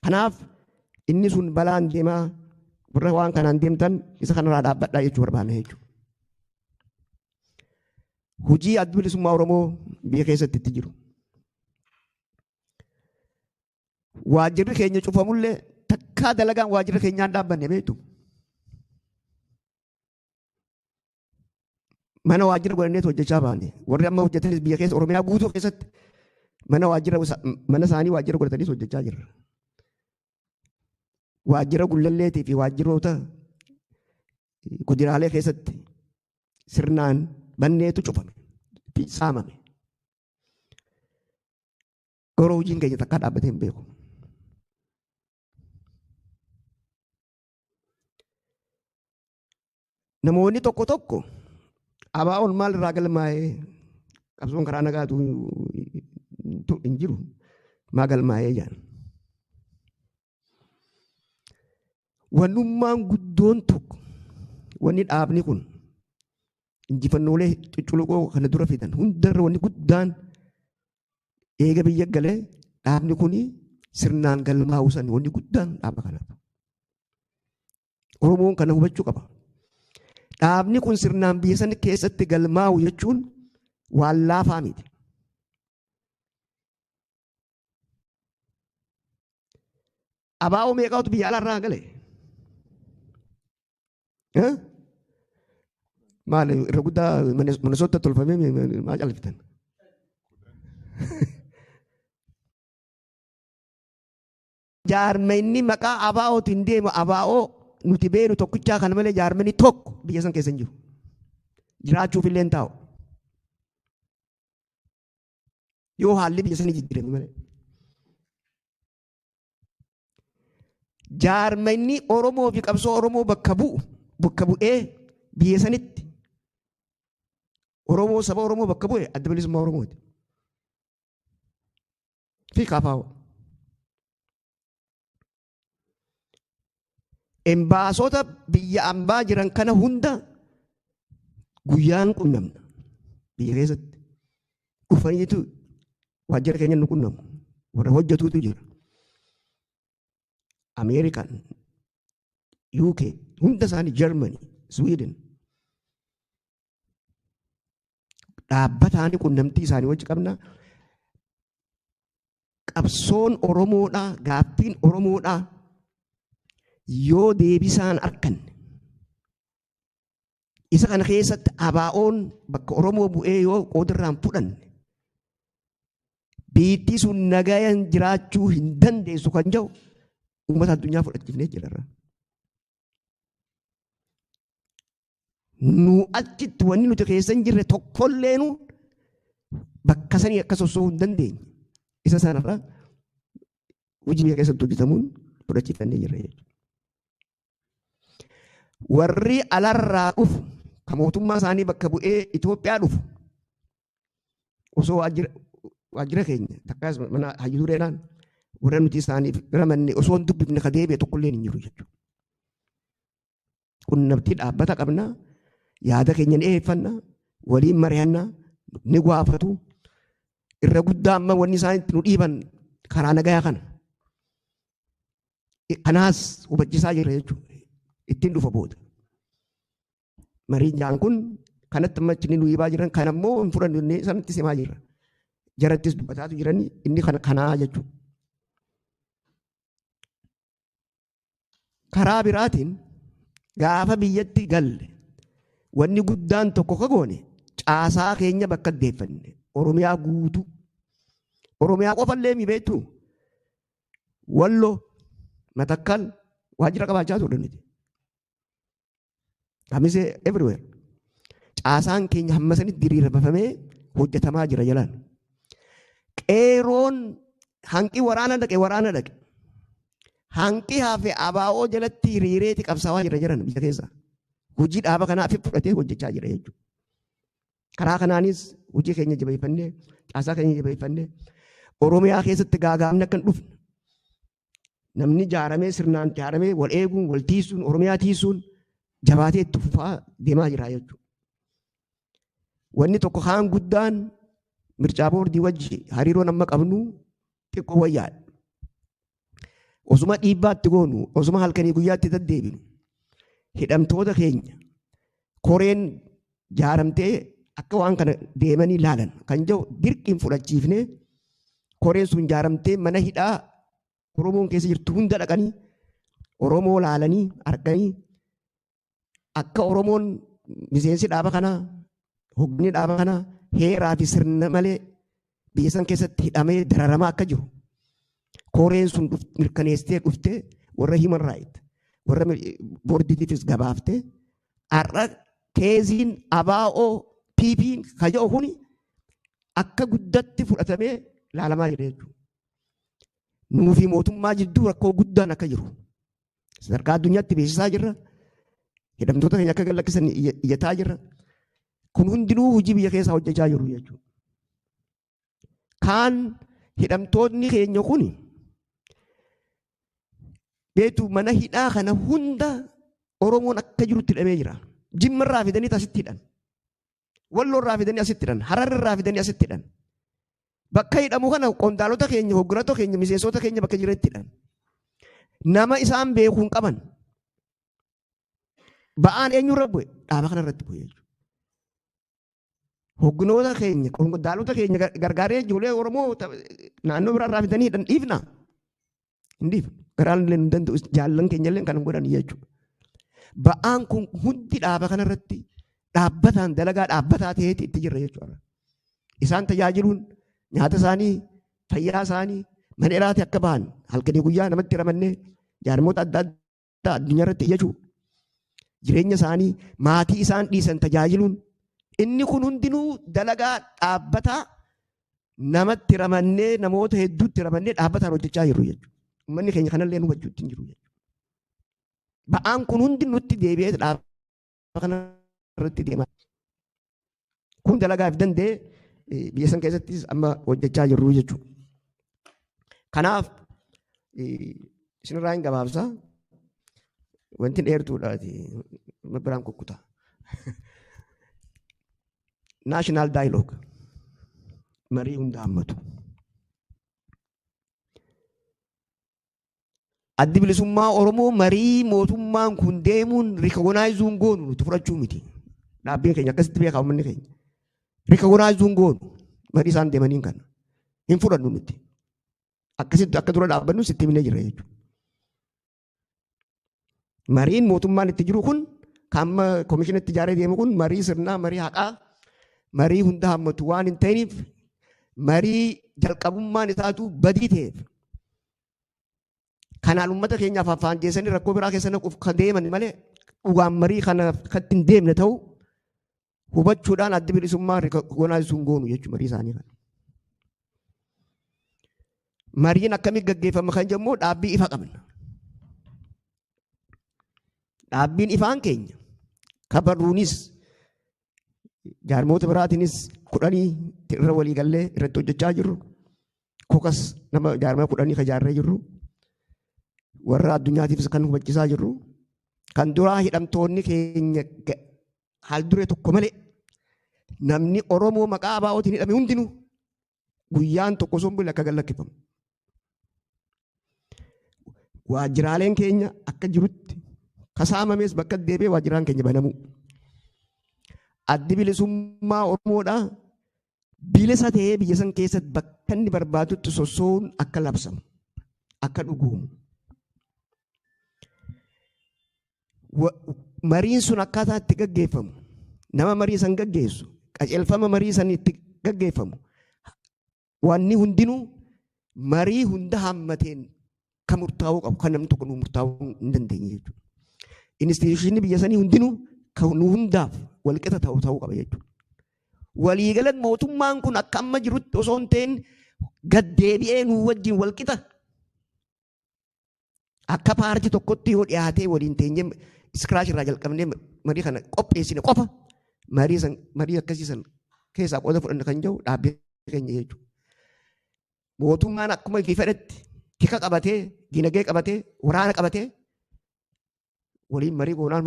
Kanaaf inni sun balaan deemaa warra waan kanaan deemtan isa kanarraa dhaabbadhaa jechuu barbaanne jechuudha. Hojii Adda Bilisummaa Oromoo biyya keessatti itti jiru. Waajjirri keenya cufamullee takkaa dalagaan waajjira keenyaan dhaabbanne beektu. Mana waajjira godhanneetu hojjechaa baane. Warri amma hojjetanis biyya keessa Oromiyaa guutuu keessatti mana waajjira mana isaanii waajjira godhataniis hojjechaa jirra. Waajjira Gullalleetii fi waajjiroota godinaalee keessatti sirnaan banneetu cufame fi saamame. Garuu hojiin keenya takkaa dhaabbatee hin beeku. Namoonni tokko tokko ABO'n maal irraa galmaa'ee qabsoon karaa nagaatu hin jiru maa galmaa'ee jedhan. Wannummaan guddoon tokko wanni dhaabni kun injifannoolee cucculuqoo kana dura fidan hundarra wanni guddaan eega biyya galee dhaabni kun sirnaan galmaa'uu san wanni guddaan dhaaba kanaaf. Oromoon kana hubachuu qaba. Dhaabni kun sirnaan biyya san keessatti galmaa'u jechuun waan laafaa miti. Abaa'oo meeqaatu biyya alaarraa gale? Maal irra guddaa Minnesota tolfamee maa califtan? Jaarmenni maqaa ABO'tiin deemu ABO nuti beenu tokkichaa kana malee jaarmenni tokko biyya san keessa hin jiru. Jiraachuuf illee hin taa'u. Yoo haalli biyya sanii jijjiirame malee. Jaarmenni Oromoo fi qabsoo Oromoo bakka bu'u bakka bu'ee biyya sanitti Oromoo saba Oromoo bakka bu'e Adda Bilisummaa Oromooti. Fi KFO. Embaasota biyya ambaa jiran kana hunda guyyaan qunnamna. Biyya keessatti dhufaniitu waajjira keenya nu qunnamu. Warra hojjetuutu jira. Ameerikaan, UK, hunda isaanii Germany, Sweden. Dhaabbataanii qunnamtii isaanii wajji qabna. Qabsoon Oromoodhaa, gaaffiin Oromoodhaa yoo deebisaan arkanne isa kana keessatti ABO'n bakka Oromoo bu'ee yoo qoodarraan fudhanne biittii sun nagayan jiraachuu hin dandeessu kan jedhu uummata addunyaa fudhachiifnee jirra. Nu achitti wanni nuti keessa hin jirre tokkolleenu bakka sanii akka sossoo'uu hin dandeenye. Isa sanarra hojii biyya keessatti hojjetamuun fudhachiifannee jirra jechuudha. Warri alarraa dhufu ka mootummaa isaanii bakka bu'ee Itoophiyaa dhufu osoo waajjira keenya takkaas mana hayyuu dureedhaan warra nuti isaaniif ramanne osoo hin dubbifne ka deebi'e tokkollee hin jiru jechuudha. Qunnamtii dhaabbata qabna, yaada keenya ni dhiyeeffanna, waliin mari'anna, ni gaafatu. Irra guddaa amma wanni isaan itti nu dhiiban karaa nagayaa kana. Kanaas hubachiisaa jirra jechuudha. Ittiin dhufa booda. Mariin jaan kun kanatti amma achi nu dhiibaa jiran kan ammoo hin fudhannu inni sanatti simaa jirra. Jarattis dubbataatu jiranii inni kana kanaa jechuudha. Karaa biraatiin gaafa biyyatti galle wanni guddaan tokko ka goone caasaa keenya bakka deeffanne Oromiyaa guutuu. Oromiyaa qofallee mi beektu? Walloo, Matakkal waajjira qabaachaa turre nuti. Kamisee everywhere. Caasaan keenya hamma sanitti diriirfamee hojjetamaa jira jalaan. Qeeroon hanqi waraana dhaqe waraana dhaqe. Hanqi hafe ABO jalatti hiriireeti qabsaawaa jira jiran biyya keessa. Hojii dhaaba kanaa fi fudhatee hojjechaa jira jechuudha. Karaa kanaanis hojii keenya jabeeffannee caasaa keenya jabeeffannee Oromiyaa keessatti gaagaamni akka hin dhufne namni jaaramee sirnaan jaaramee wal eeguun wal tiisuun Oromiyaa tiisuun jabaatee itti fufaa deemaa jira jechuudha. Wanni tokko kaan guddaan mircaa boordii wajji hariiroon amma qabnu xiqqoo wayyaadha. Osuma dhiibbaatti goonu, osuma halkanii guyyaatti deddeebinu, hidhamtoota keenya koreen jaaramtee akka waan kana deemanii laalan kan jiru dirqiin fudhachiifnee koreen sun jaaramtee mana hidhaa Oromoon keessa jirtu hunda dhaqanii Oromoo laalanii arganii akka Oromoon miseensi dhaaba kanaa hogganni dhaaba kanaa heeraa fi sirna malee biyya san keessatti hidhamee dararamaa akka jiru koreen sun mirkaneessitee dhuftee warra human right warra boordiitiifis gabaaftee har'a keeziin ABO PP'n kaja'u kuni akka guddatti fudhatamee ilaalamaa jira jechuudha. Nuu fi mootummaa jidduu rakkoo guddaan akka jiru sadarkaa addunyaatti beeksisaa jirra. Hidhamtoota keenya akka gad lakkisan iyyataa jirra. Kun hundinuu hojii biyya keessaa hojjechaa jiru jechuudha. Kaan hidhamtoonni keenya kun beektu mana hidhaa kana hunda Oromoon akka jirutti hidhamee jira. Jimma irraa fidanii asitti hidhan. Walloo irraa fidanii asitti hidhan. Harar irraa fidanii asitti hidhan. Bakka hidhamu kana qondaalota keenya, hooggantoota keenya, miseensota keenya bakka jiranitti hidhan. Nama isaan beekuu hin qaban. Ba'aan eenyurra bu'e? Dhaaba kana irratti bu'e jechuudha. Hogganoota keenya, qondaalota keenya gargaaree ijoollee Oromoo naannoo biraa irraa fidanii hidhan dhiifna. Hin dhiifnu. Garaan illee hin danda'u jaallan keenya illee kan godhan jechuudha. Ba'aan kun hundi dhaaba kana irratti dhaabbataan dalagaa dhaabbataa ta'eeti itti jirra jechuudha. Isaan tajaajiluun nyaata isaanii, fayyaa isaanii, mana hidhaatti akka bahan halkanii guyyaa namatti ramannee jaarmoota adda addaa addunyaa irratti iyyachuu jireenya isaanii maatii isaan dhiisan tajaajiluun inni kun hundinuu dalagaa dhaabbataa namatti ramannee namoota hedduutti ramannee dhaabbataan hojjechaa jirru jechuudha. Uummanni keenya kanallee nu hubachuu ittiin jiru jechuudha. Ba'aan kun hundi nutti deebi'ee dhaaba kana irratti deema. Kun dalagaaf danda'e biyya san keessattis amma hojjechaa jirru jechuudha. Kanaaf isinirraa hin gabaabsa. Wanti dheertuudha biraan kukkuta. National dialogue marii hunda hammatu. Addi bilisummaa Oromoo marii mootummaan kun deemuun recognize uun goonu nuti fudhachuu miti. Dhaabbiin keenya akkasitti beekaa uummanni keenya. Recognize uun goonu marii isaan deemaniin kana. Hin fudhannu nuti. Akkasitti akka dura dhaabbannu sitti himnee jirra jechuudha. Mariin mootummaan itti jiru kun kan amma komishinatti ijaaree deemu kun marii sirnaa, marii haqaa, marii hunda hammatu waan hin ta'iniif marii jalqabummaan isaatu badii ta'eef kanaan uummata keenyaaf afaan geessanii rakkoo biraa keessa naquuf kan deeman malee dhugaan marii kana kan ittiin deemne ta'u hubachuudhaan addi bilisummaa recognize uun goonu jechuudha marii isaanii kana. Mariin akkamitti gaggeeffama kan jennu dhaabbii ifa qabna. Dhaabbiin ifaan keenya kabaruunis jaarmoota biraatiinis 10 irra walii gallee irratti hojjechaa jirru. Kokas nama jaarmaa 10 ijaarree jirru. Warra addunyaatiifis kan hubachiisaa jirru. Kan duraa hidhamtoonni keenya haal duree tokko malee namni Oromoo maqaa ABO'tiin hidhame hundinuu guyyaan tokko osoo hin bulle akka gad lakkifamu. Waajjiraaleen keenya akka jirutti kasaamames bakka deebi'ee waajjiraan keenya banamu. Addi bilisummaa Oromoodhaa bilisa ta'ee biyya san keessatti bakka inni barbaadutti sossoo'uun akka labsamu, akka dhugoomu. Mariin sun akkaataa itti gaggeeffamu, nama marii san gaggeessu, qajeelfama marii san itti gaggeeffamu, wanni hundinuu marii hunda hammateen kan murtaa'uu qabu, kan namni tokko nu murtaa'uu hin dandeenye jechuudha. Instituushinii biyya sanii hundinuu kan nu hundaaf walqixa ta'uu qaba jechuudha. Waliigalan mootummaan kun akka amma jirutti osoo hin ta'in gad deebi'ee nu wajjin walqixa. Akka paartii tokkotti yoo dhiyaatee waliin teenyee scratch irraa jalqabnee marii kana qopheessine qofa marii san marii akkasii san keessaa qooda fudhanna kan jiru dhaabbii keenya jechuudha. Mootummaan akkuma ifii fedhetti tika qabatee, dinagdee qabatee, waraana qabatee waliin marii goonaan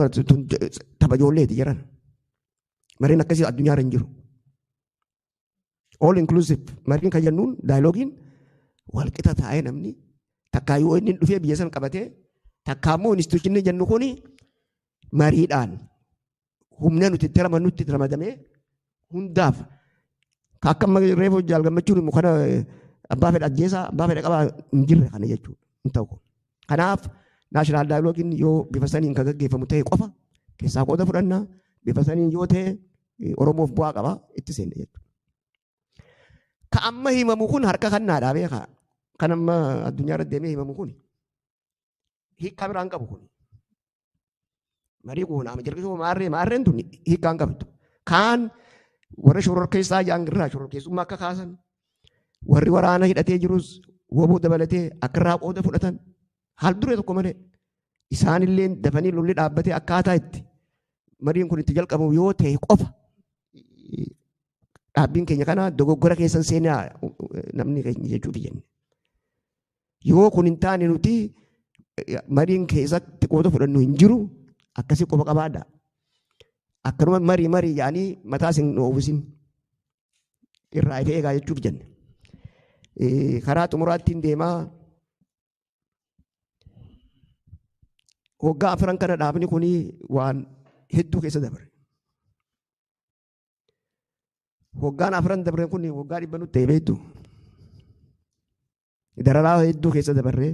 tapha ijoolleeti jedhan. Mariin akkasii addunyaarra hin jiru. All inclusive mariin kan jennuun dialogue-iin walqixa taa'ee namni takkaa yoo inni dhufee biyya sana qabatee takkaa immoo institution-ii jennu kuni mariidhaan humna nuti itti ramannutti itti ramadamee hundaaf akka amma reefu Jaal Gammachuun immoo kana abbaa fedha ajjeesaa abbaa fedha qabaa hin jirre kana jechuudha hin ta'u. Kanaaf national dialogue-iin yoo bifa saniin kan gaggeeffamu ta'e qofa keessaa qooda fudhannaa, bifa saniin yoo ta'e Oromoof bu'aa qaba itti seenne jechuudha. Ka amma himamu kun harka kannaadhaa beekaa. Kan amma addunyaa irra deemee himamu kun hiikkaa biraan qabu kun. Marii goonaa jalqaboo maarree maarreen tun hiikkaa hin qabdu. Kaan warra shororkeessaa jaan irraa shororkeessummaa akka kaasan, warri waraana hidhatee jirus woboo dabalatee akka irraa qooda fudhatan haal duree tokko malee isaanillee dafanii lolli dhaabbatee akkaataa itti mariin kun itti jalqabu yoo ta'e qofa dhaabbiin keenya kana dogoggora keessan seenaa namni keenya jechuuf jenne. Yoo kun hin taane nuti mariin keessatti qooda fudhannu hin jiru, akkasii qofa qabaadha. Akkanuma marii marii jedhanii mataa isin oowwisin irraa ifee eegaa jechuuf jenne. Karaa xumuraattiin deemaa, waggaa 4 kana dhaabni kun waan hedduu keessa dabre. Waggaan 4 dabre kun waggaa 100 nutti ta'e beektu. Dararaa hedduu keessa dabarree,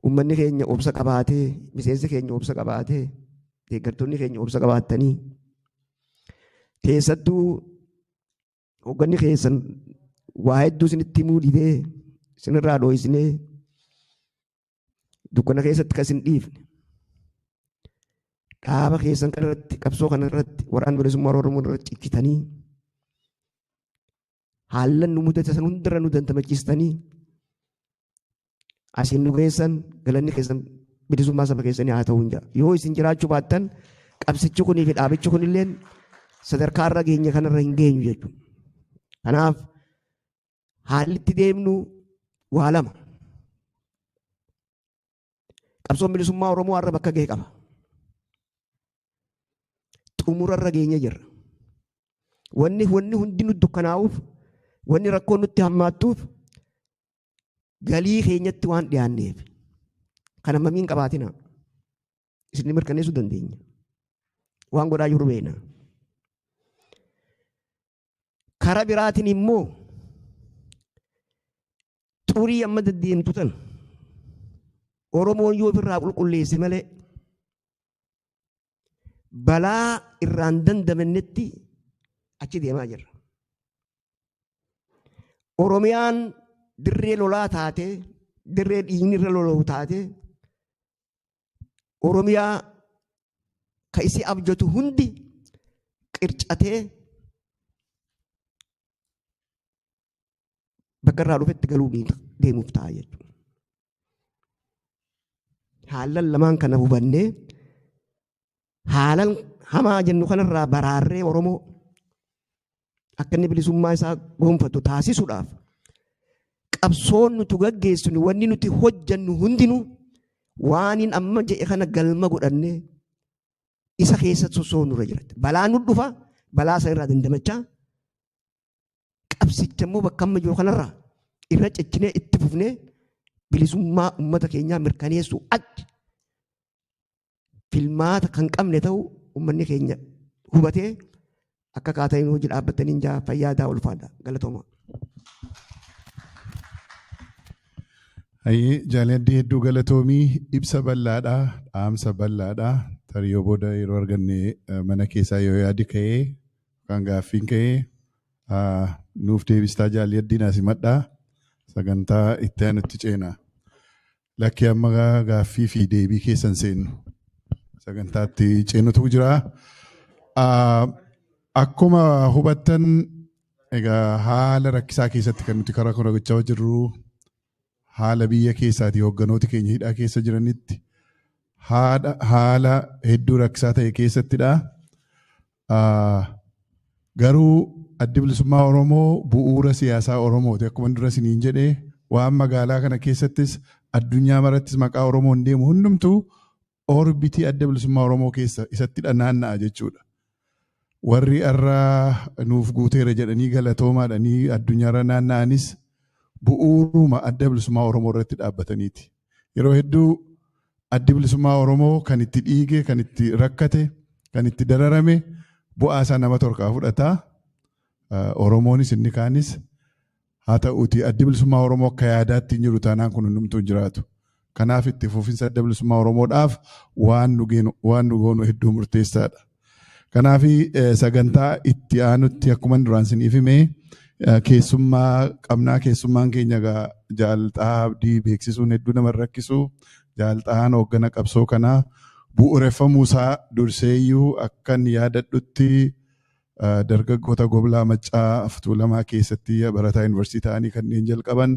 uummanni keenya obsa qabaatee, miseensi keenya obsa qabaatee, deeggartoonni keenya obsa qabaattanii, keessattuu hoogganni keessan waa hedduu isinitti himuu didee isinirraa dhooysinee dukkana keessatti kan isin dhiifne, dhaaba keessan kanarratti, qabsoo kanarratti, waraana bilisummaa Oromoo irratti cichitanii, haallan nu mudate san hundarra nu dandamachiistanii asiin nu geessan, galanni keessan bilisummaa saba keessanii haa ta'u hin jira. Yoo isin jiraachuu baattan qabsichi kunii fi dhaabichi kunilleen sadarkaa irra geenye kanarra hin geenyu jechuudha. Kanaaf haalli itti deemnu waa lama. Qabsoon bilisummaa Oromoo har'a bakka ga'e qaba. Xumura irra geenye jirra. Wanni hundi nu dukkanaa'uuf, wanni rakkoon nutti hammaattuuf galii keenyatti waan dhiyaanneef. Kana mamiin qabaatina. Isin mirkaneessuu dandeenya. Waan godhaa jiru beekna. Karaa biraatiin immoo xurii amma deddeemtu tan Oromoon yoo ofirraa qulqulleesse malee balaa irraan dandamannetti achi deemaa jirra. Oromiyaan dirree lolaa taate, dirree dhiigni irra lola'u taate, Oromiyaa ka isii abjatu hundi qircatee bakka irraa dhufetti galuu deemuuf ta'a jechuudha. Haalan lamaan kana hubannee haalan hamaa jennu kanarraa baraarree Oromoo akka inni bilisummaa isaa gonfatu taasisuudhaaf qabsoon nuti gaggeessinu, wanni nuti hojjannu hundinuu waan amma jedhe kana galma godhannee isa keessa sosoonu nurra jira. Balaa nu dhufa, balaa sana irraa dandamachaa qabsicha immoo bakka amma jiru kanarraa irra cichinee itti fufnee bilisummaa uummata keenyaa mirkaneessuu achi filmaata kan qabne ta'u uummanni keenya hubatee akka kaatanii hojii dhaabbatanii jaa fayyaadaa ulfaadha galatooma. Hayyee jaaladdi hedduu galatoomii ibsa bal'aadhaa dhaamsa bal'aadhaa tarii yoo booda yeroo arganne mana keessaa yoo yaadi ka'ee yookaan gaaffiin ka'ee nuuf deebistaa jaaladdiin asimadhaa sagantaa itti aanutti ceena. Lakki amma gaaffii fi deebii keessan seennu sagantaatti ceenutu jira. Akkuma hubattan egaa haala rakkisaa keessatti kan nuti karaa kana gochaa jirru haala biyya keessaatii hoogganooti keenya hidhaa keessa jiranitti haala hedduu rakkisaa ta'e keessattidha. Garuu addi bilisummaa Oromoo bu'uura siyaasaa Oromooti. Akkuma dura isiniin jedhee waan magaalaa kana keessattis addunyaa marattis maqaa Oromoon deemu hundumtuu orbitii adda bilisummaa Oromoo keessa isatti naanna'a jechuudha. Warri har'a nuuf guuteera jedhanii galatoomaadhanii addunyaarra naanna'anis bu'uuruma adda bilisummaa Oromoo irratti dhaabbataniiti. Yeroo hedduu addi bilisummaa Oromoo kan itti dhiige, kan itti rakkate, kan itti dararame bu'aa isaa nama torkaa fudhata. Oromoonis inni kaanis haa ta'uuti addi bilisummaa Oromoo akka yaadaatti hin jiru taanaan kun hundumtuu hin jiraatu. Kanaaf itti fufinsa adda bilisummaa Oromoodhaaf waan nu goonu hedduu murteessaadha. Kanaaf sagantaa itti aanutti akkuma duraan isiniif hime keessummaa qabnaa keessummaan keenya Jaalxaa Abdii beeksisuun hedduu nama rakkisu. Jaalxaan hooggana qabsoo kanaa bu'uureffamuu isaa durseeyyuu akkan yaadadhutti dargaggoota goblaa maccaa Tuulamaa keessatti barataa yuunivarsiitii ta'anii kanneen jalqaban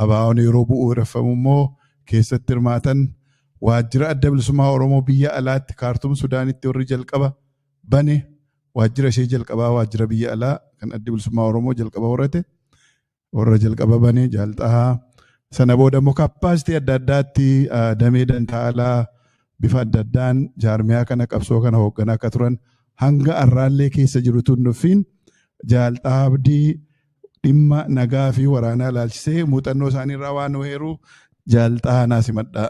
ABO'n yeroo bu'uureffamu immoo keessatti hirmaatan waajjira adda bilisummaa Oromoo biyya alaatti Kaartuum Sudaanitti warri jalqaba bane waajjira ishee jalqabaa waajjira biyya alaa kan addi bilisummaa Oromoo jalqaba horate warra jalqaba bane Jaalxaa sana booda immoo kaappaasitii adda addaatti damee dantaa alaa bifa adda addaan jaarmiyaa kana qabsoo kana hoogganaa akka turan hanga arraallee keessa jiru tun dhuffiin Jaalxaa Abdii dhimma nagaa fi waraanaa ilaalchisee muuxannoo isaaniirraa waan nu heeru Jaalxaa naa simadhaa.